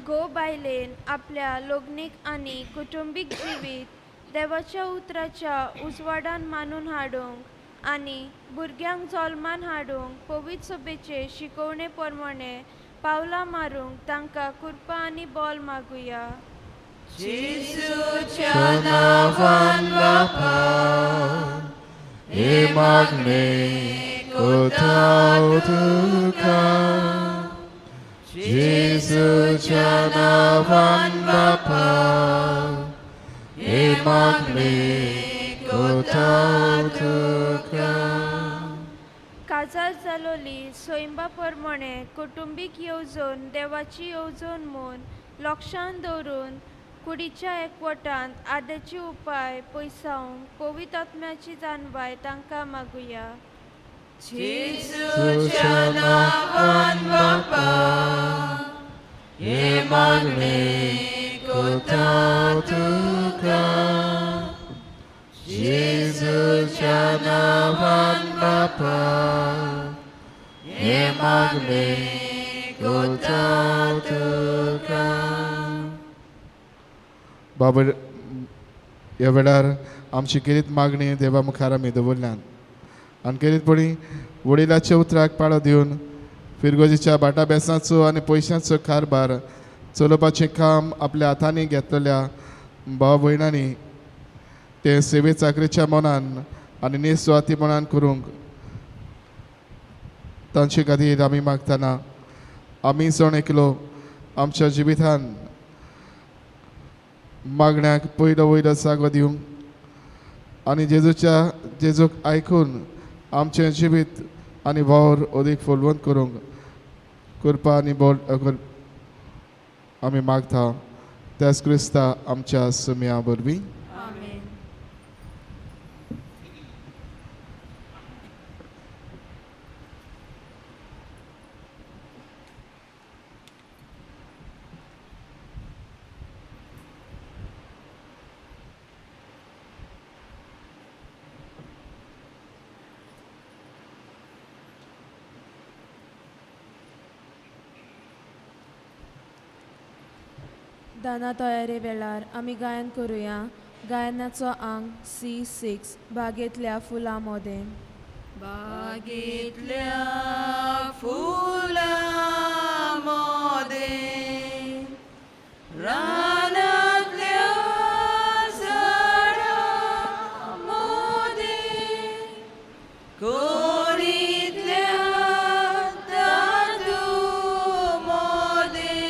गो बायलेन आपल्या लग्नीक आनी कुटुंबीक जिवीत देवाच्या उतराच्या उजवाडान मानून हाडूंक आनी भुरग्यांक जल्मान हाडूंक पवित्र सभेचे शिकवणे प्रमाणे पावलां मारूंक तांकां कृपा आनी बल मागुया. जेजूच्या नांवान बापा, हे मागणे कोता तुका, जेजूच्या नांवान बापा, हे मागणे कोता तुका. काजार जालोली स्वयंबा प्रमाणे कुटुंबीक येवजण देवाची येवजण म्हूण लक्षांत दवरून कुडीच्या एकवटांत आद्याची उपाय पयसावंक पवित्र आत्म्याची जाणवाय तांकां मागुया. जेजूच्या नांवान बापा, हे मागणे कोता तुका, जेजूच्या जेजूच्या नांवान बापा हे मागणें करता तुका. बाबा ह्या वेळार आमची खेरीत मागणी देवा मुखार आमी दवरल्यान आनी खेरीतपणी वडिलाच्या उतराक पाळो दिवन फिरगोजीच्या बाटा बेसाचो आनी पयशांचो कारभार चलोवपाचें काम आपल्या हातांनी घेतलेल्या भाव भयणांनी ते सेवे चाकरेच्या मनान आनी निस्वार्थीपणान करूंक तांचे खातीर आमी मागतना आमी जण एकलो आमच्या जिवितान मागण्याक पयलो वयलो जागो दिवंक आनी जेजूच्या जेजूक आयकून आमचें जिवीत आनी वावर अदीक फुलवंत करूंक करपा आनी बोल आमी मागता त्याच क्रिस्ता आमच्या सुमया वरवीं. दाना तयारे वेळार आमी गायन करुया. गायनाचो आंक C6 बागेंतल्या फुलां मोदें. बागेंतल्या फुलां मोदें रानांतल्या झाडां मोदें कोरींतल्या तांदूळ मोदें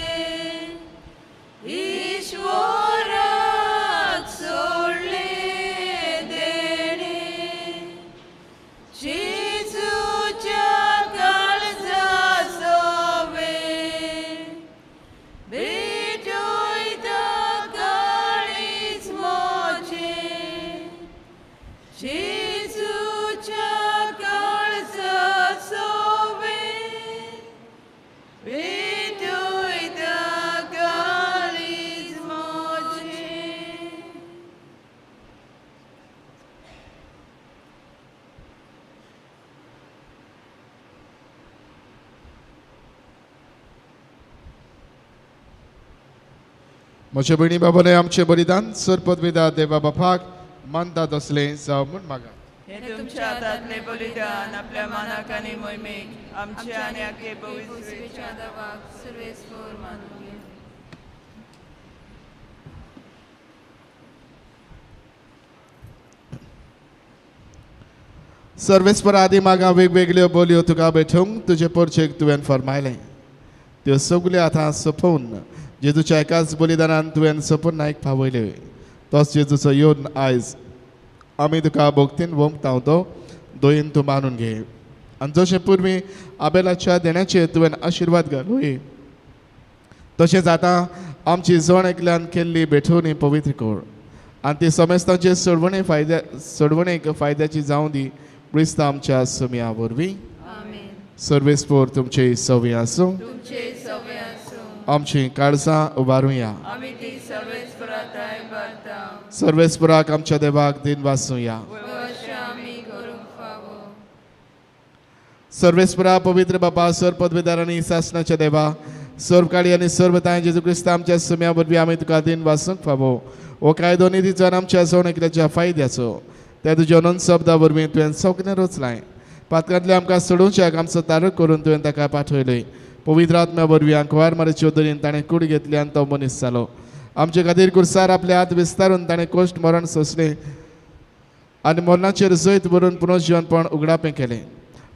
ईश्वराक सोडलें देणें जेजूच्या काळजा सोवें भेटयता काळीज म्हजें जेजूच्या काळजा सोवें भेटयता काळीज म्हजें. म्हजे भयणी बाबाले आमचें बलिदान सरपदविदा देवा बापाक मानता तसलें जावं म्हूण मागा. हे तुमच्या हातांतलें बलिदान आपल्या मानाक आनी मोहिमेक आमच्या आनी आखे पवित्र देवाक सर्वेस्पर मानूया. सर्वेस्पर आदी मागा वेगवेगळ्यो बोलयो तुका भेटूंक तुजे पोरचेक तुवें फरमायलें त्यो सगल्यो आतां सोंपोवन जेजूच्या एकाच बलिदानान तुवें सपूर्णायक पावयले. तोच जेजूचो येवन आयज आमी तुका भक्तीन वोमता तो दोयेन तूं मानून घे आनी जशें पुर्वी आबेलाच्या देण्याचेर तुवें आशिर्वाद घालूय तशेंच आतां आमची जण एकल्यान केल्ली भेटवणी पवित्र कर आनी ती समेस्तांचे सोडवणे फायद्या सोडवणेक फायद्याची जावं दी क्रिस्ता आमच्या सुमया वरवीं. सर्वेस्पर तुमचे सवी आसूं. आमची काळजां उबारुया. सर्वेस्पराक आमच्या देवाक दिन वासूया. सर्वेस्परा पवित्र बापा सर पदवीदार आनी सासनाच्या देवा सर्वकाळी आनी सर्वताय जेजू क्रिस्ता आमच्या सुम्या वरवीं आमी तुका दिन वासूंक फावो. हो कायदो निधीचो आनी आमच्या जण एकल्याच्या फायद्याचो त्या तुज्या अनंत शब्दा वरवीं तुवें सगळें रचलाय. पातकांतले आमकां सोडोवच्याक आमचो तारक करून तुवें ताका पाठयलें. पवित्र आत्म्या वरवीं आंकवार मारीचे दरीन ताणें कूड घेतली आनी तो मनीस जालो. आमचे खातीर कुर्सार आपले हात विस्तारून ताणें कश्ट मरण सोंसलें आनी मरणाचेर जैत बरोवन पुनर्जिवनपण उगडापें केलें.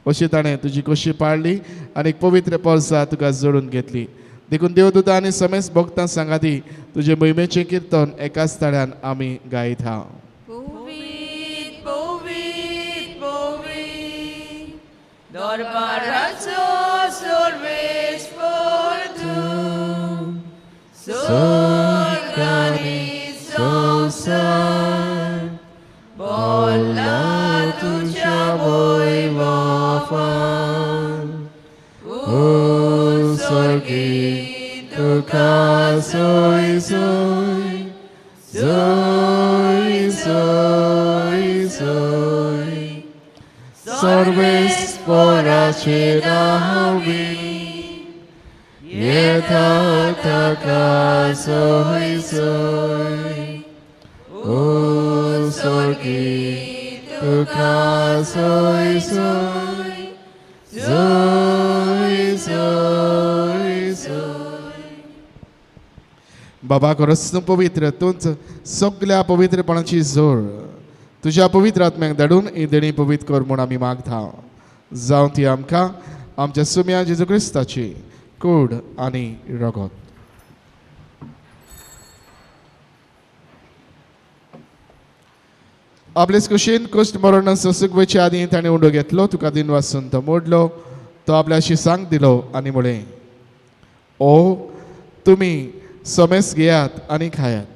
अशी ताणें तुजी कशी पाळ्ळी आनी एक पवित्र पोरसा तुका जोडून घेतली. देखून देवदूता आनी समेस्त भक्तां सांगाती तुजे मोहिमेचें किर्तन एकाच ताळ्यान आमी गायत हा. दरबाराचो सर्वेस्पर तूं स्वर्ग आनी संवसार बोला तुज्या वैभवान उत्सर्गी तुका सोय सोय सोय सोय सोय. सर्वेस्पोराचे नांवी येता ताका सोय सोय ओ स्वर्गी तुका सोय सोय सोय सोय सोय. बाबा खरोच तूं पवित्र, तूंच सगल्या पवित्रपणाची जोड. तुज्या पवित्र आत्म्याक धाडून ही देणी पवित्र कर म्हूण आमी मागता. जावं ती आमकां आमच्या सुम्या जेजू क्रिस्ताची कूड आनी रगत. आपलेच कुशीन कुश्ट मरण सोसूंक वयचे आदीं ताणें उंडो घेतलो, तुका दिन वासून तो मोडलो, तो आपल्याशी सांग दिलो आनी म्हणलें, ओ तुमी समेस घेयात आनी खायात,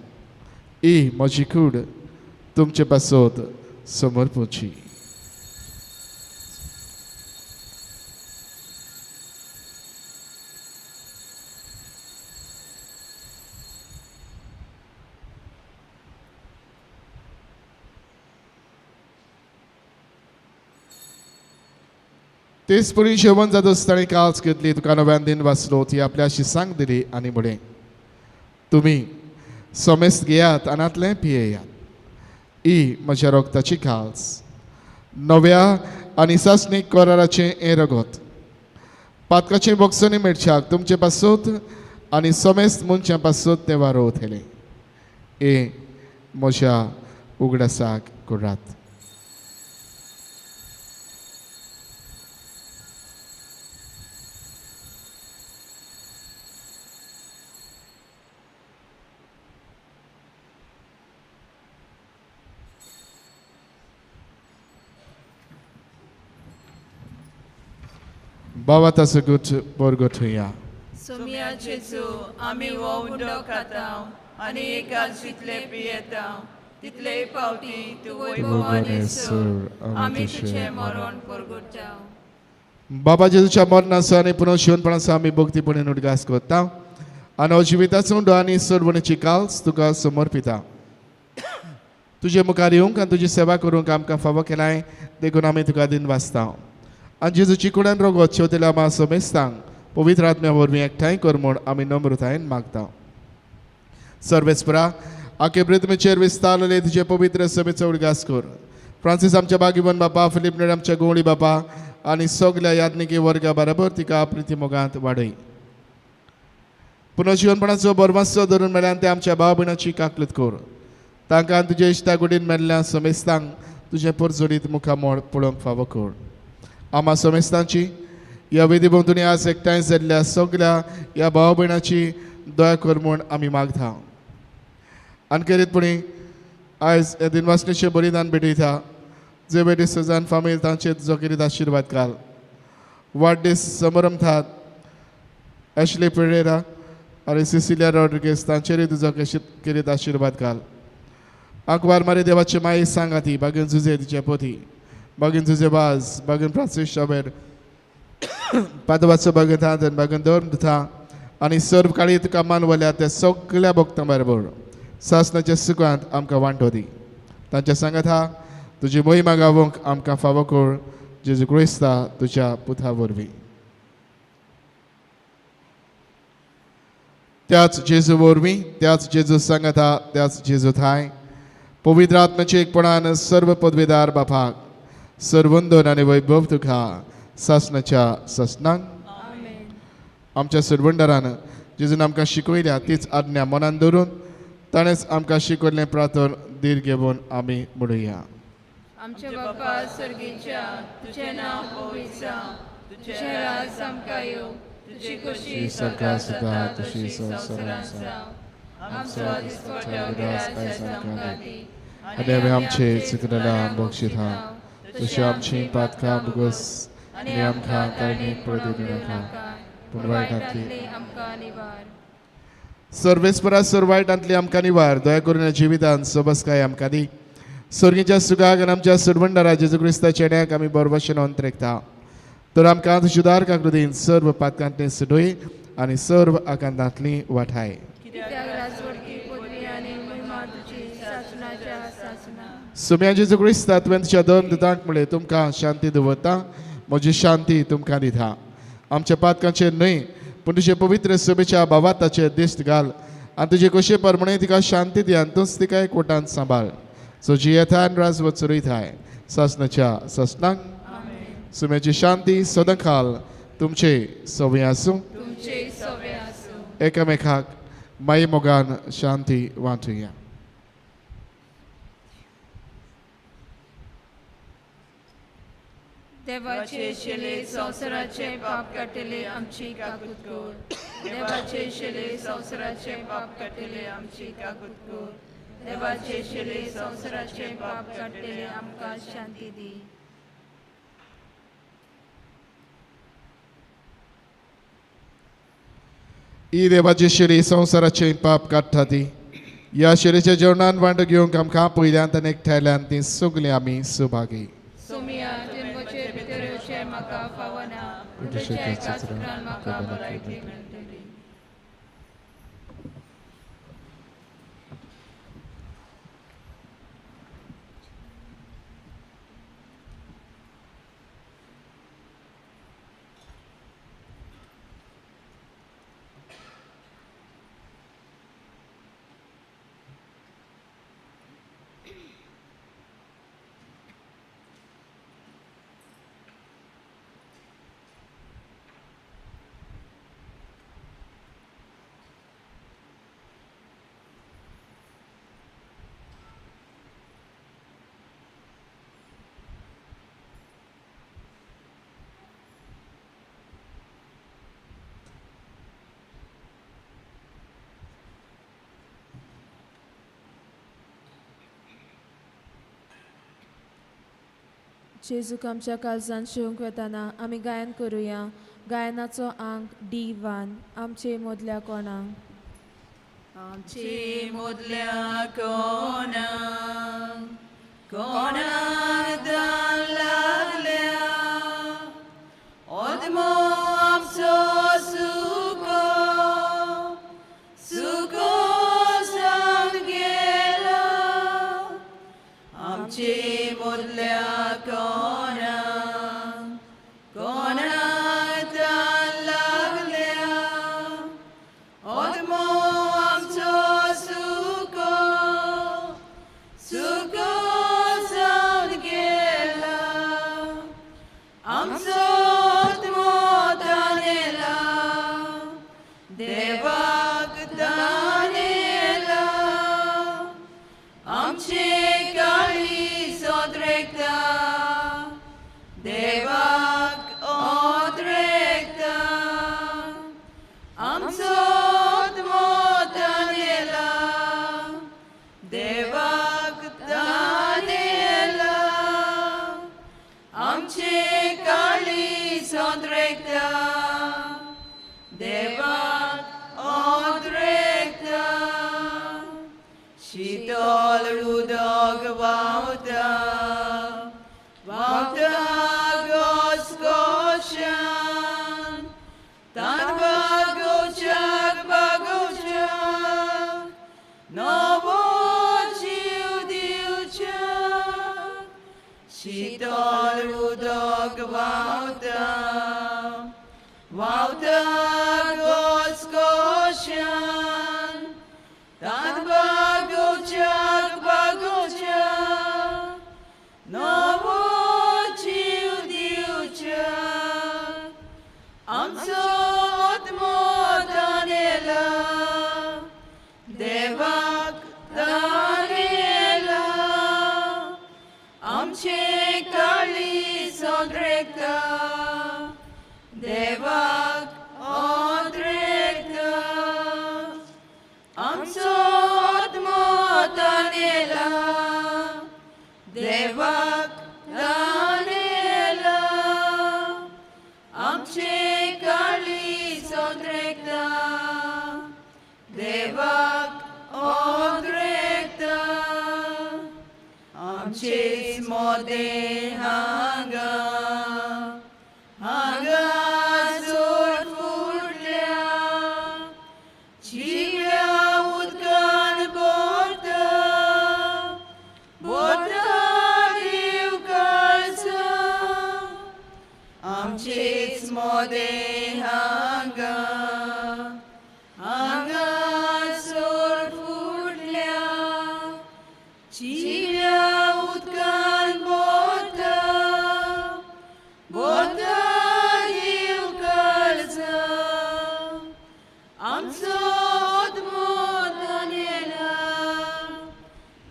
ही म्हजी कूड तुमचे पासत समर्पुची. तेच परी जेवण जाता आसतना काल्स घेतली, तुका नव्यान दिन वाचलो, ती आपल्याशी सांग दिली आनी म्हणलें, तुमी समेस्त घेयात आनी पियेयात, ही म्हज्या रगताची काल्स, नव्या आनी सासणीक कराराचें हें रगत, पातकाचें बोगसणी मेळच्याक तुमचे पासत आनी समेस्त मनशां पासत तें वारोवतलें. हें म्हज्या उगडासाक करात. बाबा ताचो गुट बरगट हुया. सोमिया जेजू, आमी हो उंडो खाता आनी एकाच जितले पियेता तितलेय पावटी तूं वैभवान सोड आमी तुजें मरण परगुटा. बाबा जेजूच्या मरणाचो आनी पुनर्जीवनपणाचो आमी भक्तीपणान उडगास करता आनी हो जिविताचो उंडो आनी सोडवणेची काल्स तुका समर्पिता. तुजे मुखार येवंक आनी तुजी सेवा करूंक आमकां फावो केलाय देखून आमी तुका दिन वाचता. आनी जेजूची कुडान रगत शेवतेल्या आमा समेस्तांक पवित्र आत्म्या वरवीं एकठांय कर म्हूण आमी नम्रतायेन मागता. सर्वेस्परा आखे पृथ्वीचेर विस्तारलेले तुजे पवित्र सभेचो उडगास कर. फ्रांसीस आमच्या बागीवन बापा, फिलीप नेड आमच्या गोवळी बापा आनी सगल्या याज्ञिकी वर्गा बराबर तिका प्रिती मोगांत वाडय. पुनर्जीवनपणाचो बरमासो धरून मेल्यान ते आमच्या भाव भयणाची काकलत कर. तांकां तुजे इश्टा गुडीन मेल्ल्या समेस्तांक तुजें परजोडीत मुखामळ पळोवंक फावो कर. आमा समेस्तांची ह्या वेदी भोंवतणी आज एकठांय जाल्ल्या सगल्या ह्या भाव भयणाची दया कर म्हूण आमी मागता. आनी खेरीतपणी आयज ह्या दिनवासणेचें बलिदान भेटयता जे बेटी सजान फामील तांचेर तुजो खेरीत आशिर्वाद घाल. वाडदीस समारंभात एशली पेरेरा आनी सिसिलिया रॉड्रिगेस तांचेरूय तुजो खेरीत आशिर्वाद घाल. आंकवार मारी देवाची माई सांगा ती बागेन जुजे तिचे पोती, बागेन जुजे बाज, बागेन फ्रांसीस शाबेर, पादवाचो बागेन थांतन, बागेन धर्म दुथा आनी सर्व काळी तुका मानवल्या त्या सगल्या भक्तां बरोबर सासनाच्या सुखांत आमकां वांटो दी. तांच्या सांगात हा तुजी मोहिमा गावोवंक आमकां फावो कर जेजू क्रिस्ता तुज्या पुता वरवीं. त्याच जेजू वरवीं, त्याच जेजू सांगाता, त्याच जेजू थांय पवित्र आत्म्याचे एकपणान सर्व पदवीदार बापाक सर्वंदन आनी वैभव तुका सासनाच्या सासनाक. आमच्या सरवंडरान जेजून आमकां शिकयल्या तीच आज्ञा मनान धरून ताणेंच आमकां शिकयल्लें प्रार्थन धीर घेवन आमी म्हणुया. आमच्या बापा स्वर्गीच्या, तुजें नांव पवित्र जावं, तुजें राज आमकां येवं, तुजी खोशी स्वर्गांत जाता तशी संवसारांत जावं. आमचो दिसपट्टो ग्रास आयज आमकां दी आनी आमी आमचे चुकलेल्या बक्षिता तशी आमची पातकां भोगस आनी आमकां ताणें पडू दिवं नाका, पूण वायटांतली आमकां निवार. सर्वेस्परा सर वायटांतली आमकां निवार. दया करून जिवितान सबसकाय आमकां दी. स्वर्गीच्या सुखाक आनी आमच्या सरवंडरा जेजू क्रिस्ताच्या चेड्याक आमी बरोबरशें अंतरेकता. तर आमकां तुज्या उदार काकृतीन सर्व पातकांतली सुटय आनी सर्व आकांतांतली वाठाय. सुम्या जेजू क्रिस्ता तुवें तुज्या दोन दुतांक म्हणलें, तुमकां शांती दवरता, म्हजी शांती तुमकां दिता. आमच्या पातकांचेर न्हय पूण तुजे पवित्र सभेच्या भावाताचेर दिश्ट घाल आनी तुजे कशे प्रमाणे तिका शांती दी आनी तूंच तिका एकवटान सांबाळ. सो जियेता आनी राजवट चलयताय सासणाच्या सासणाक. सुम्याची शांती सदांकाल तुमचे सवय आसूं. तुमचे सवे आसूं. एकामेकाक माई मोगान शांती वांटुया. देवाचे शिले संवसाराचे पाप काडटले आमची काकूत कर. देवाचे शिले संवसाराचे पाप काडटले आमची काकूत कर. देवाचे शिले संवसाराचे पाप काडटले आमकां शांती दी. ही देवाची शिरी संवसाराचे पाप काडटा ती ह्या शिरीच्या जेवणान वांटो घेवंक आमकां पयल्यान आनी एकठांयल्यान ती सगळीं आमी सुभागी. सोमिया तुमचे भितर येवचें म्हाका फावना, पूण तुज्या एकाच उतरान म्हाका भलायकी मेळटली. जेजूक आमच्या काळजान शिवंक वेताना आमी गायन करुया. गायनाचो आंक D1. आमचे मदल्या कोणाक आमचे मदल्या कोणाक कोणाक दान लागल्या अदमो आमचो सुको सुको जावन गेला. आमचे मदल्या कोणाक कोणाक दान लागल्या अदमो आमचो सुको सुको जावन गेला. आमचो आत्मो दानेला देवाक दानेला. आमचे काळीज ओद्रेकता देवाक ओद्रेकता. आमचो आत्मो दानेला देवाक दानेला. आमचे काळीज ओद्रेकता देवाक ओद्रेकता. शीतल उदक व्हांवता व्हांवता घसघश्यान तान बागोवच्याक बागोवच्याक नवो जीव दिवच्याक. शीतल उदक व्हांवता व्हांवता घसघश्यान तान बागोवच्याक बागोवच्याक नवो जीव दिवच्याक. आमचो आत्मो दानेला देवाक दानेला. आमचे काळीज ओद्रेकता देवाक ओद्रेकता. आमचो आत्मो दानेला देवाक दानेला. आमचे काळीज ओद्रेकता देवाक ओद्रेकता. आमचेच मोदें हांगा हांगा जोर फुटल्या जिव्या उदकान भरता भरता देव काळजा. आमचेच मोदे हांगा हांगासर फुडल्या जिव्या उदकान बोता बोता दिव काळजा आमचो आत्मो तानेला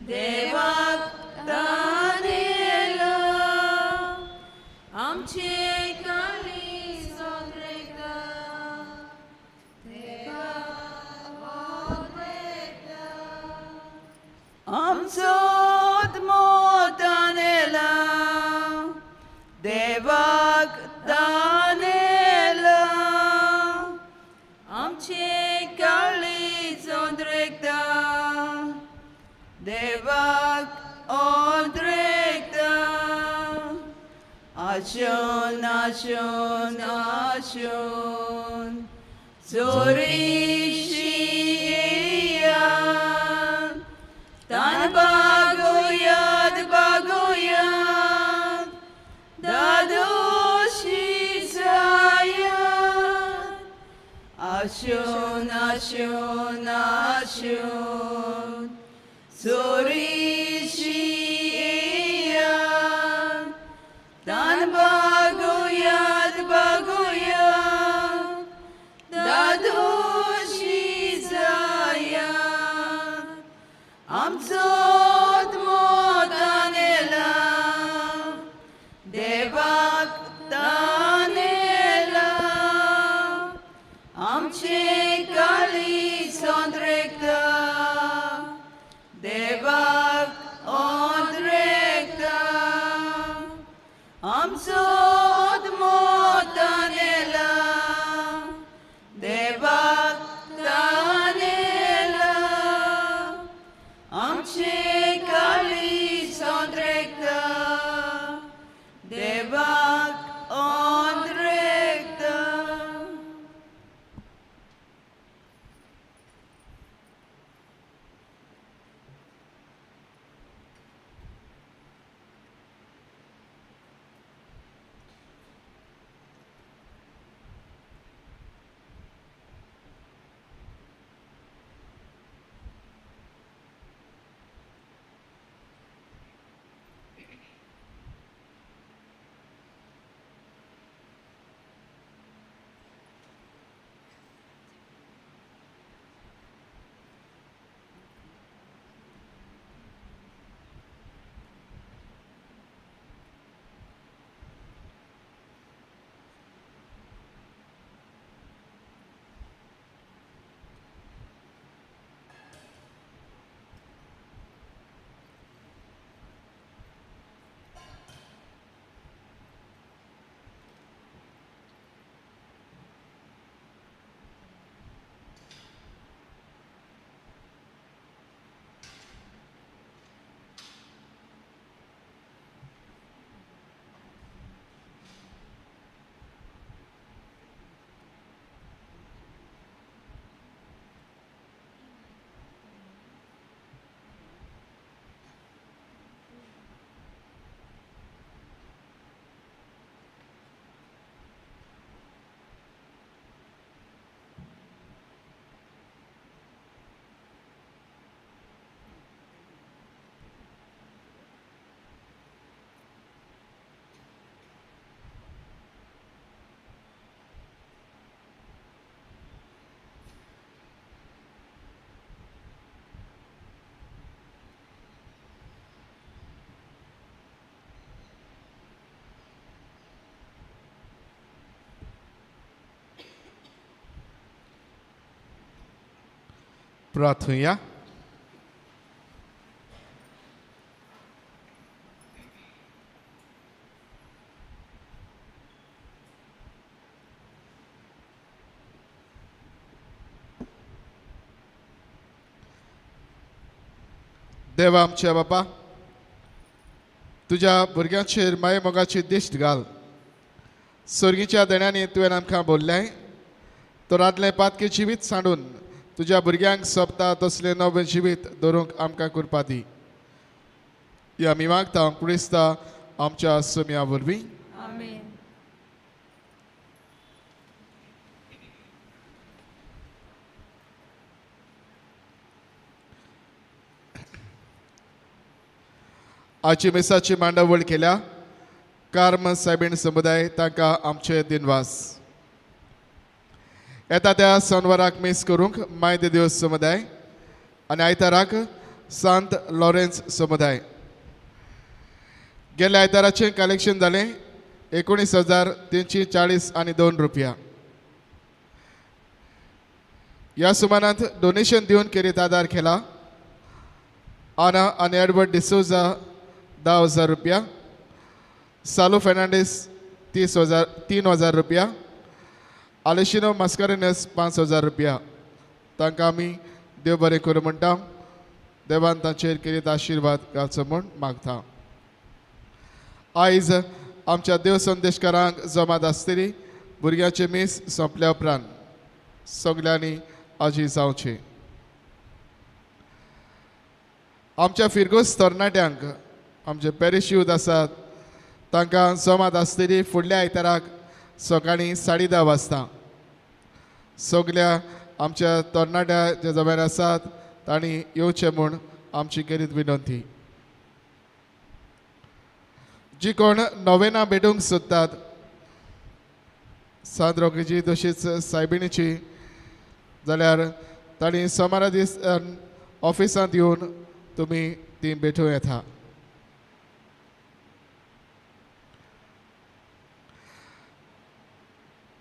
देवाक तानेला आमचे काळीज ओंद्रेता देवाक ओंद्रेता आमचो आत्मो तानेला देवाक तानेला आमचे काळीज ओंद्रेता देवाक ओंद्रेता आशोन आशोन आशोन चोरीशी येयात तान बागोयात बागोयात दादोशी जायात आशोन आशोन आशोन चोरीशी येयात तान बागोयात बागोयात दादोशी जायात आमचो आत्मो तानेला देवाक तानेला आमचे काळीज ओंद्रेता देवाक ओंद्रेता आमचो आत्मो तानेला देवाक तानेला आमचे काळीज ओंद्रेता देवाक ओंद्रेता. प्रार्थुया. देवा आमच्या बापा, तुज्या भुरग्यांचेर माये मोगाची दिश्ट घाल. सर्गीच्या देण्यांनी तुवें आमकां बोल्लें तर आदलें पातकी जिवीत सांडून तुज्या भुरग्यांक सोंपता तसलें नवें जिवीत दवरूंक आमकां कृपा दी. ह्या आमी मागता क्रिस्ता आमच्या सुम्या वरवीं. आमेन. आजची मिसाची मांडावळ केल्या कार्म सायबीण समुदाय तांकां आमचे दिनवास. येता त्या सोनवाराक मीस करूंक माय दे देव समुदाय आनी आयताराक सांत लॉरेन्स समुदाय. गेल्या आयताराचें कलेक्शन जालें 19,342 रुपया. ह्या सुमानांत डोनेशन दिवन केरीत आदार केला आना आनी एडवर्ड डिसोजा 10,000 रुपया, सालू फेर्नांडीस 3,000 रुपया, आलेशिनो मास्कारेनस 5,000 रुपया. तांकां आमी देव बरें करूं म्हणटा. देवान तांचेर केरीत आशिर्वाद घालचो म्हूण मागता. आयज आमच्या देव संदेशकारांक जमात आसतली. भुरग्यांचे मीस सोंपल्या उपरांत सगल्यांनी आजी जावचें. आमच्या फिरगोस तरणाट्यांक आमचे पॅरिश यूथ आसात तांकां जमात आसतली फुडल्या आयताराक सकाळीं 10:30 वाजता. सगल्या आमच्या तरणाट्या जे जमेर आसात तांणी येवचें म्हूण आमची खेरीत विनंती. जी कोण नोवेना भेटूंक सोदतात सांत रोकीची तशीच सायबिणीची जाल्यार तांणी सोमारा दीस ऑफिसांत येवन तुमी ती भेटूं येता.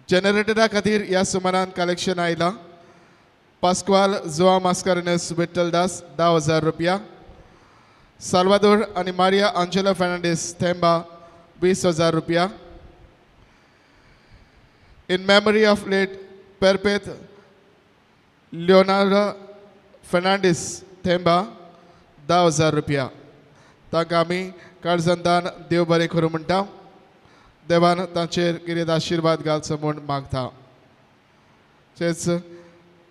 जनरेटरा खातीर ह्या सुमारान कलेक्शन आयलां. पास्क्वाल जुआ मास्कारेनस विठ्ठल दास 10,000 रुपया, साल्वादोर आनी मारिया आंजेला फेर्नांडीस थेंबा 20,000 रुपया. In memory of late Perpet Leonardo Fernandes Themba 10,000 रुपया. तांकां आमी काळजांतान देव बरें करूं म्हणटा. देवान तांचेर कितें आशिर्वाद घालचो म्हूण मागता. तेच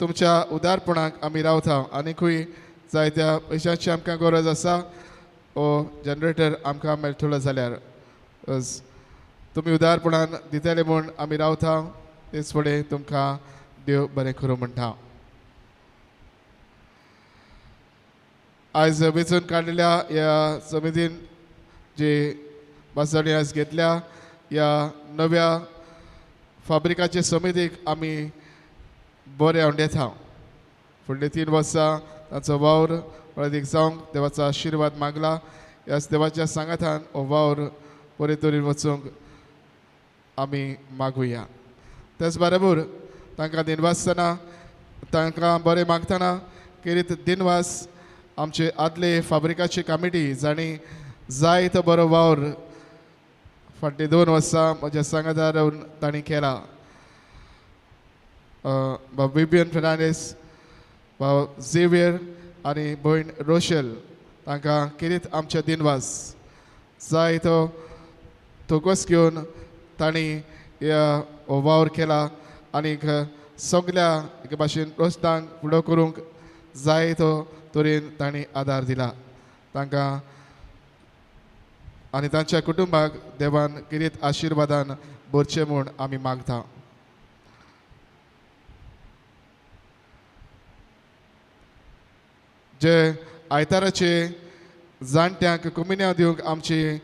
तुमच्या उदारपणाक आमी रावता. आनीकूय जायत्या पयशांची आमकां गरज आसा. हो जनरेटर आमकां मेळटलो जाल्यार तुमी उदारपणान दितले म्हूण आमी रावता. तेच फुडें तुमकां देव बरें करूं म्हणटा. आयज वेंचून काडलेल्या ह्या समितीन जी बासाणी आयज घेतल्या ह्या नव्या फाब्रिकाचे समितीक आमी बरें आवडेता. फुडले 3 वर्सां तांचो वावर फळादीक जावंक देवाचो आशिर्वाद मागला. ह्याच देवाच्या सांगातान हो वावर बरे तरेन वचूंक आमी मागुया. तेच बरोबर तांकां दिनवासतना तांकां बरें मागतना खेरीत दिनवास आमचे आदले फाब्रिकाची कमिटी जांणी जायतो बरो वावर फाटलीं 2 वर्सां म्हज्या सांगातार रावन तांणी केला. बाब विबियन फेर्नांडीस, भाव झेवियर आनी भयण रोशेल तांकां खेरीत आमचे दिनवास. जायतो थोकोस घेवन तांणी हो वावर केला आनीक सगल्या एके भाशेन प्रस्नांक फुडो करूंक जायतो तरेन तांणी आदार दिला. तांकां आनी तांच्या कुटुंबाक देवान खेरीत आशिर्वादान भरचें म्हूण आमी मागता. जे आयताराचे जाणट्यांक कुमिन्यांव दिवंक आमची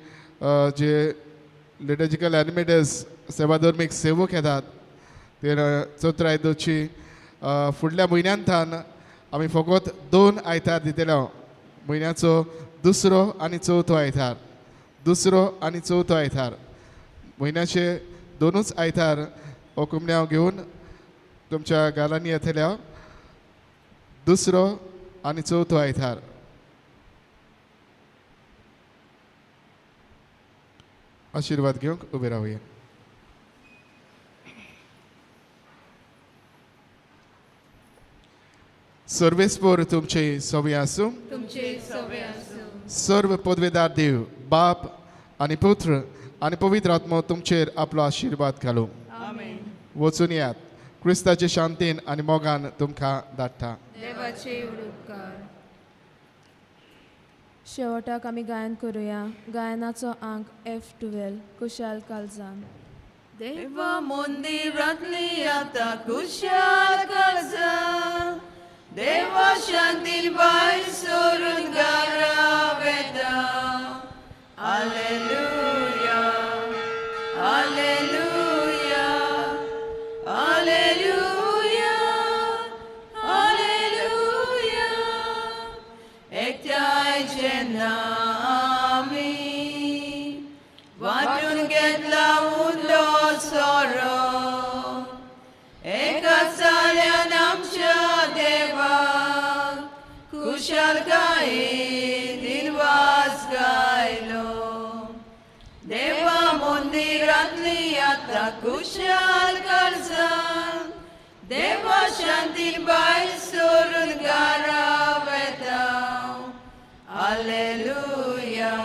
जे लिटर्जिकल एनिमेटर्स सेवाधर्मीक सेवक येतात ते चवथ्या आयदोची फुडल्या म्हयन्यांतान आमी फकत 2 आयतार दितले. म्हयन्याचो दुसरो आनी चवथो आयतार, दुसरो आनी चवथो आयतार, म्हयन्याचे 2 आयतार हो कुमन्यांव घेवन तुमच्या घरांनी येतल्या. दुसरो आनी चवथो आयतार. आशिर्वाद घेवंक उबे रावया. सर्वेस्पोर तुमचे सवे आसूं. सर्व पदवेदार देव बाप आनी पुत्र आनी पवित्र आत्मो तुमचेर आपलो आशिर्वाद घालूं. वचून यात. क्रिस्ताचे शांतीन आनी मोगान तुमकां धाडटा. शेवटाक आमी गायन करुया. गायनाचो आंक F12 कुशाल कालजान. देवा मंदिरांतली आतां कुशाल काळजान, देवा शांतीन भायर सरून घरा वेता. Alleluia, Alleluia, Alleluia, Alleluia. एकठांय जेन्ना आमी वांटून घेतला उंदो सोरो, एका साल्यान आमच्या देवाक खुशालकायेन दिनवास गायलो. देवा मंदिरांतली आतां खुशाल काळजान, देवा शांतीन भायर सरून घरा वेता. Alleluia.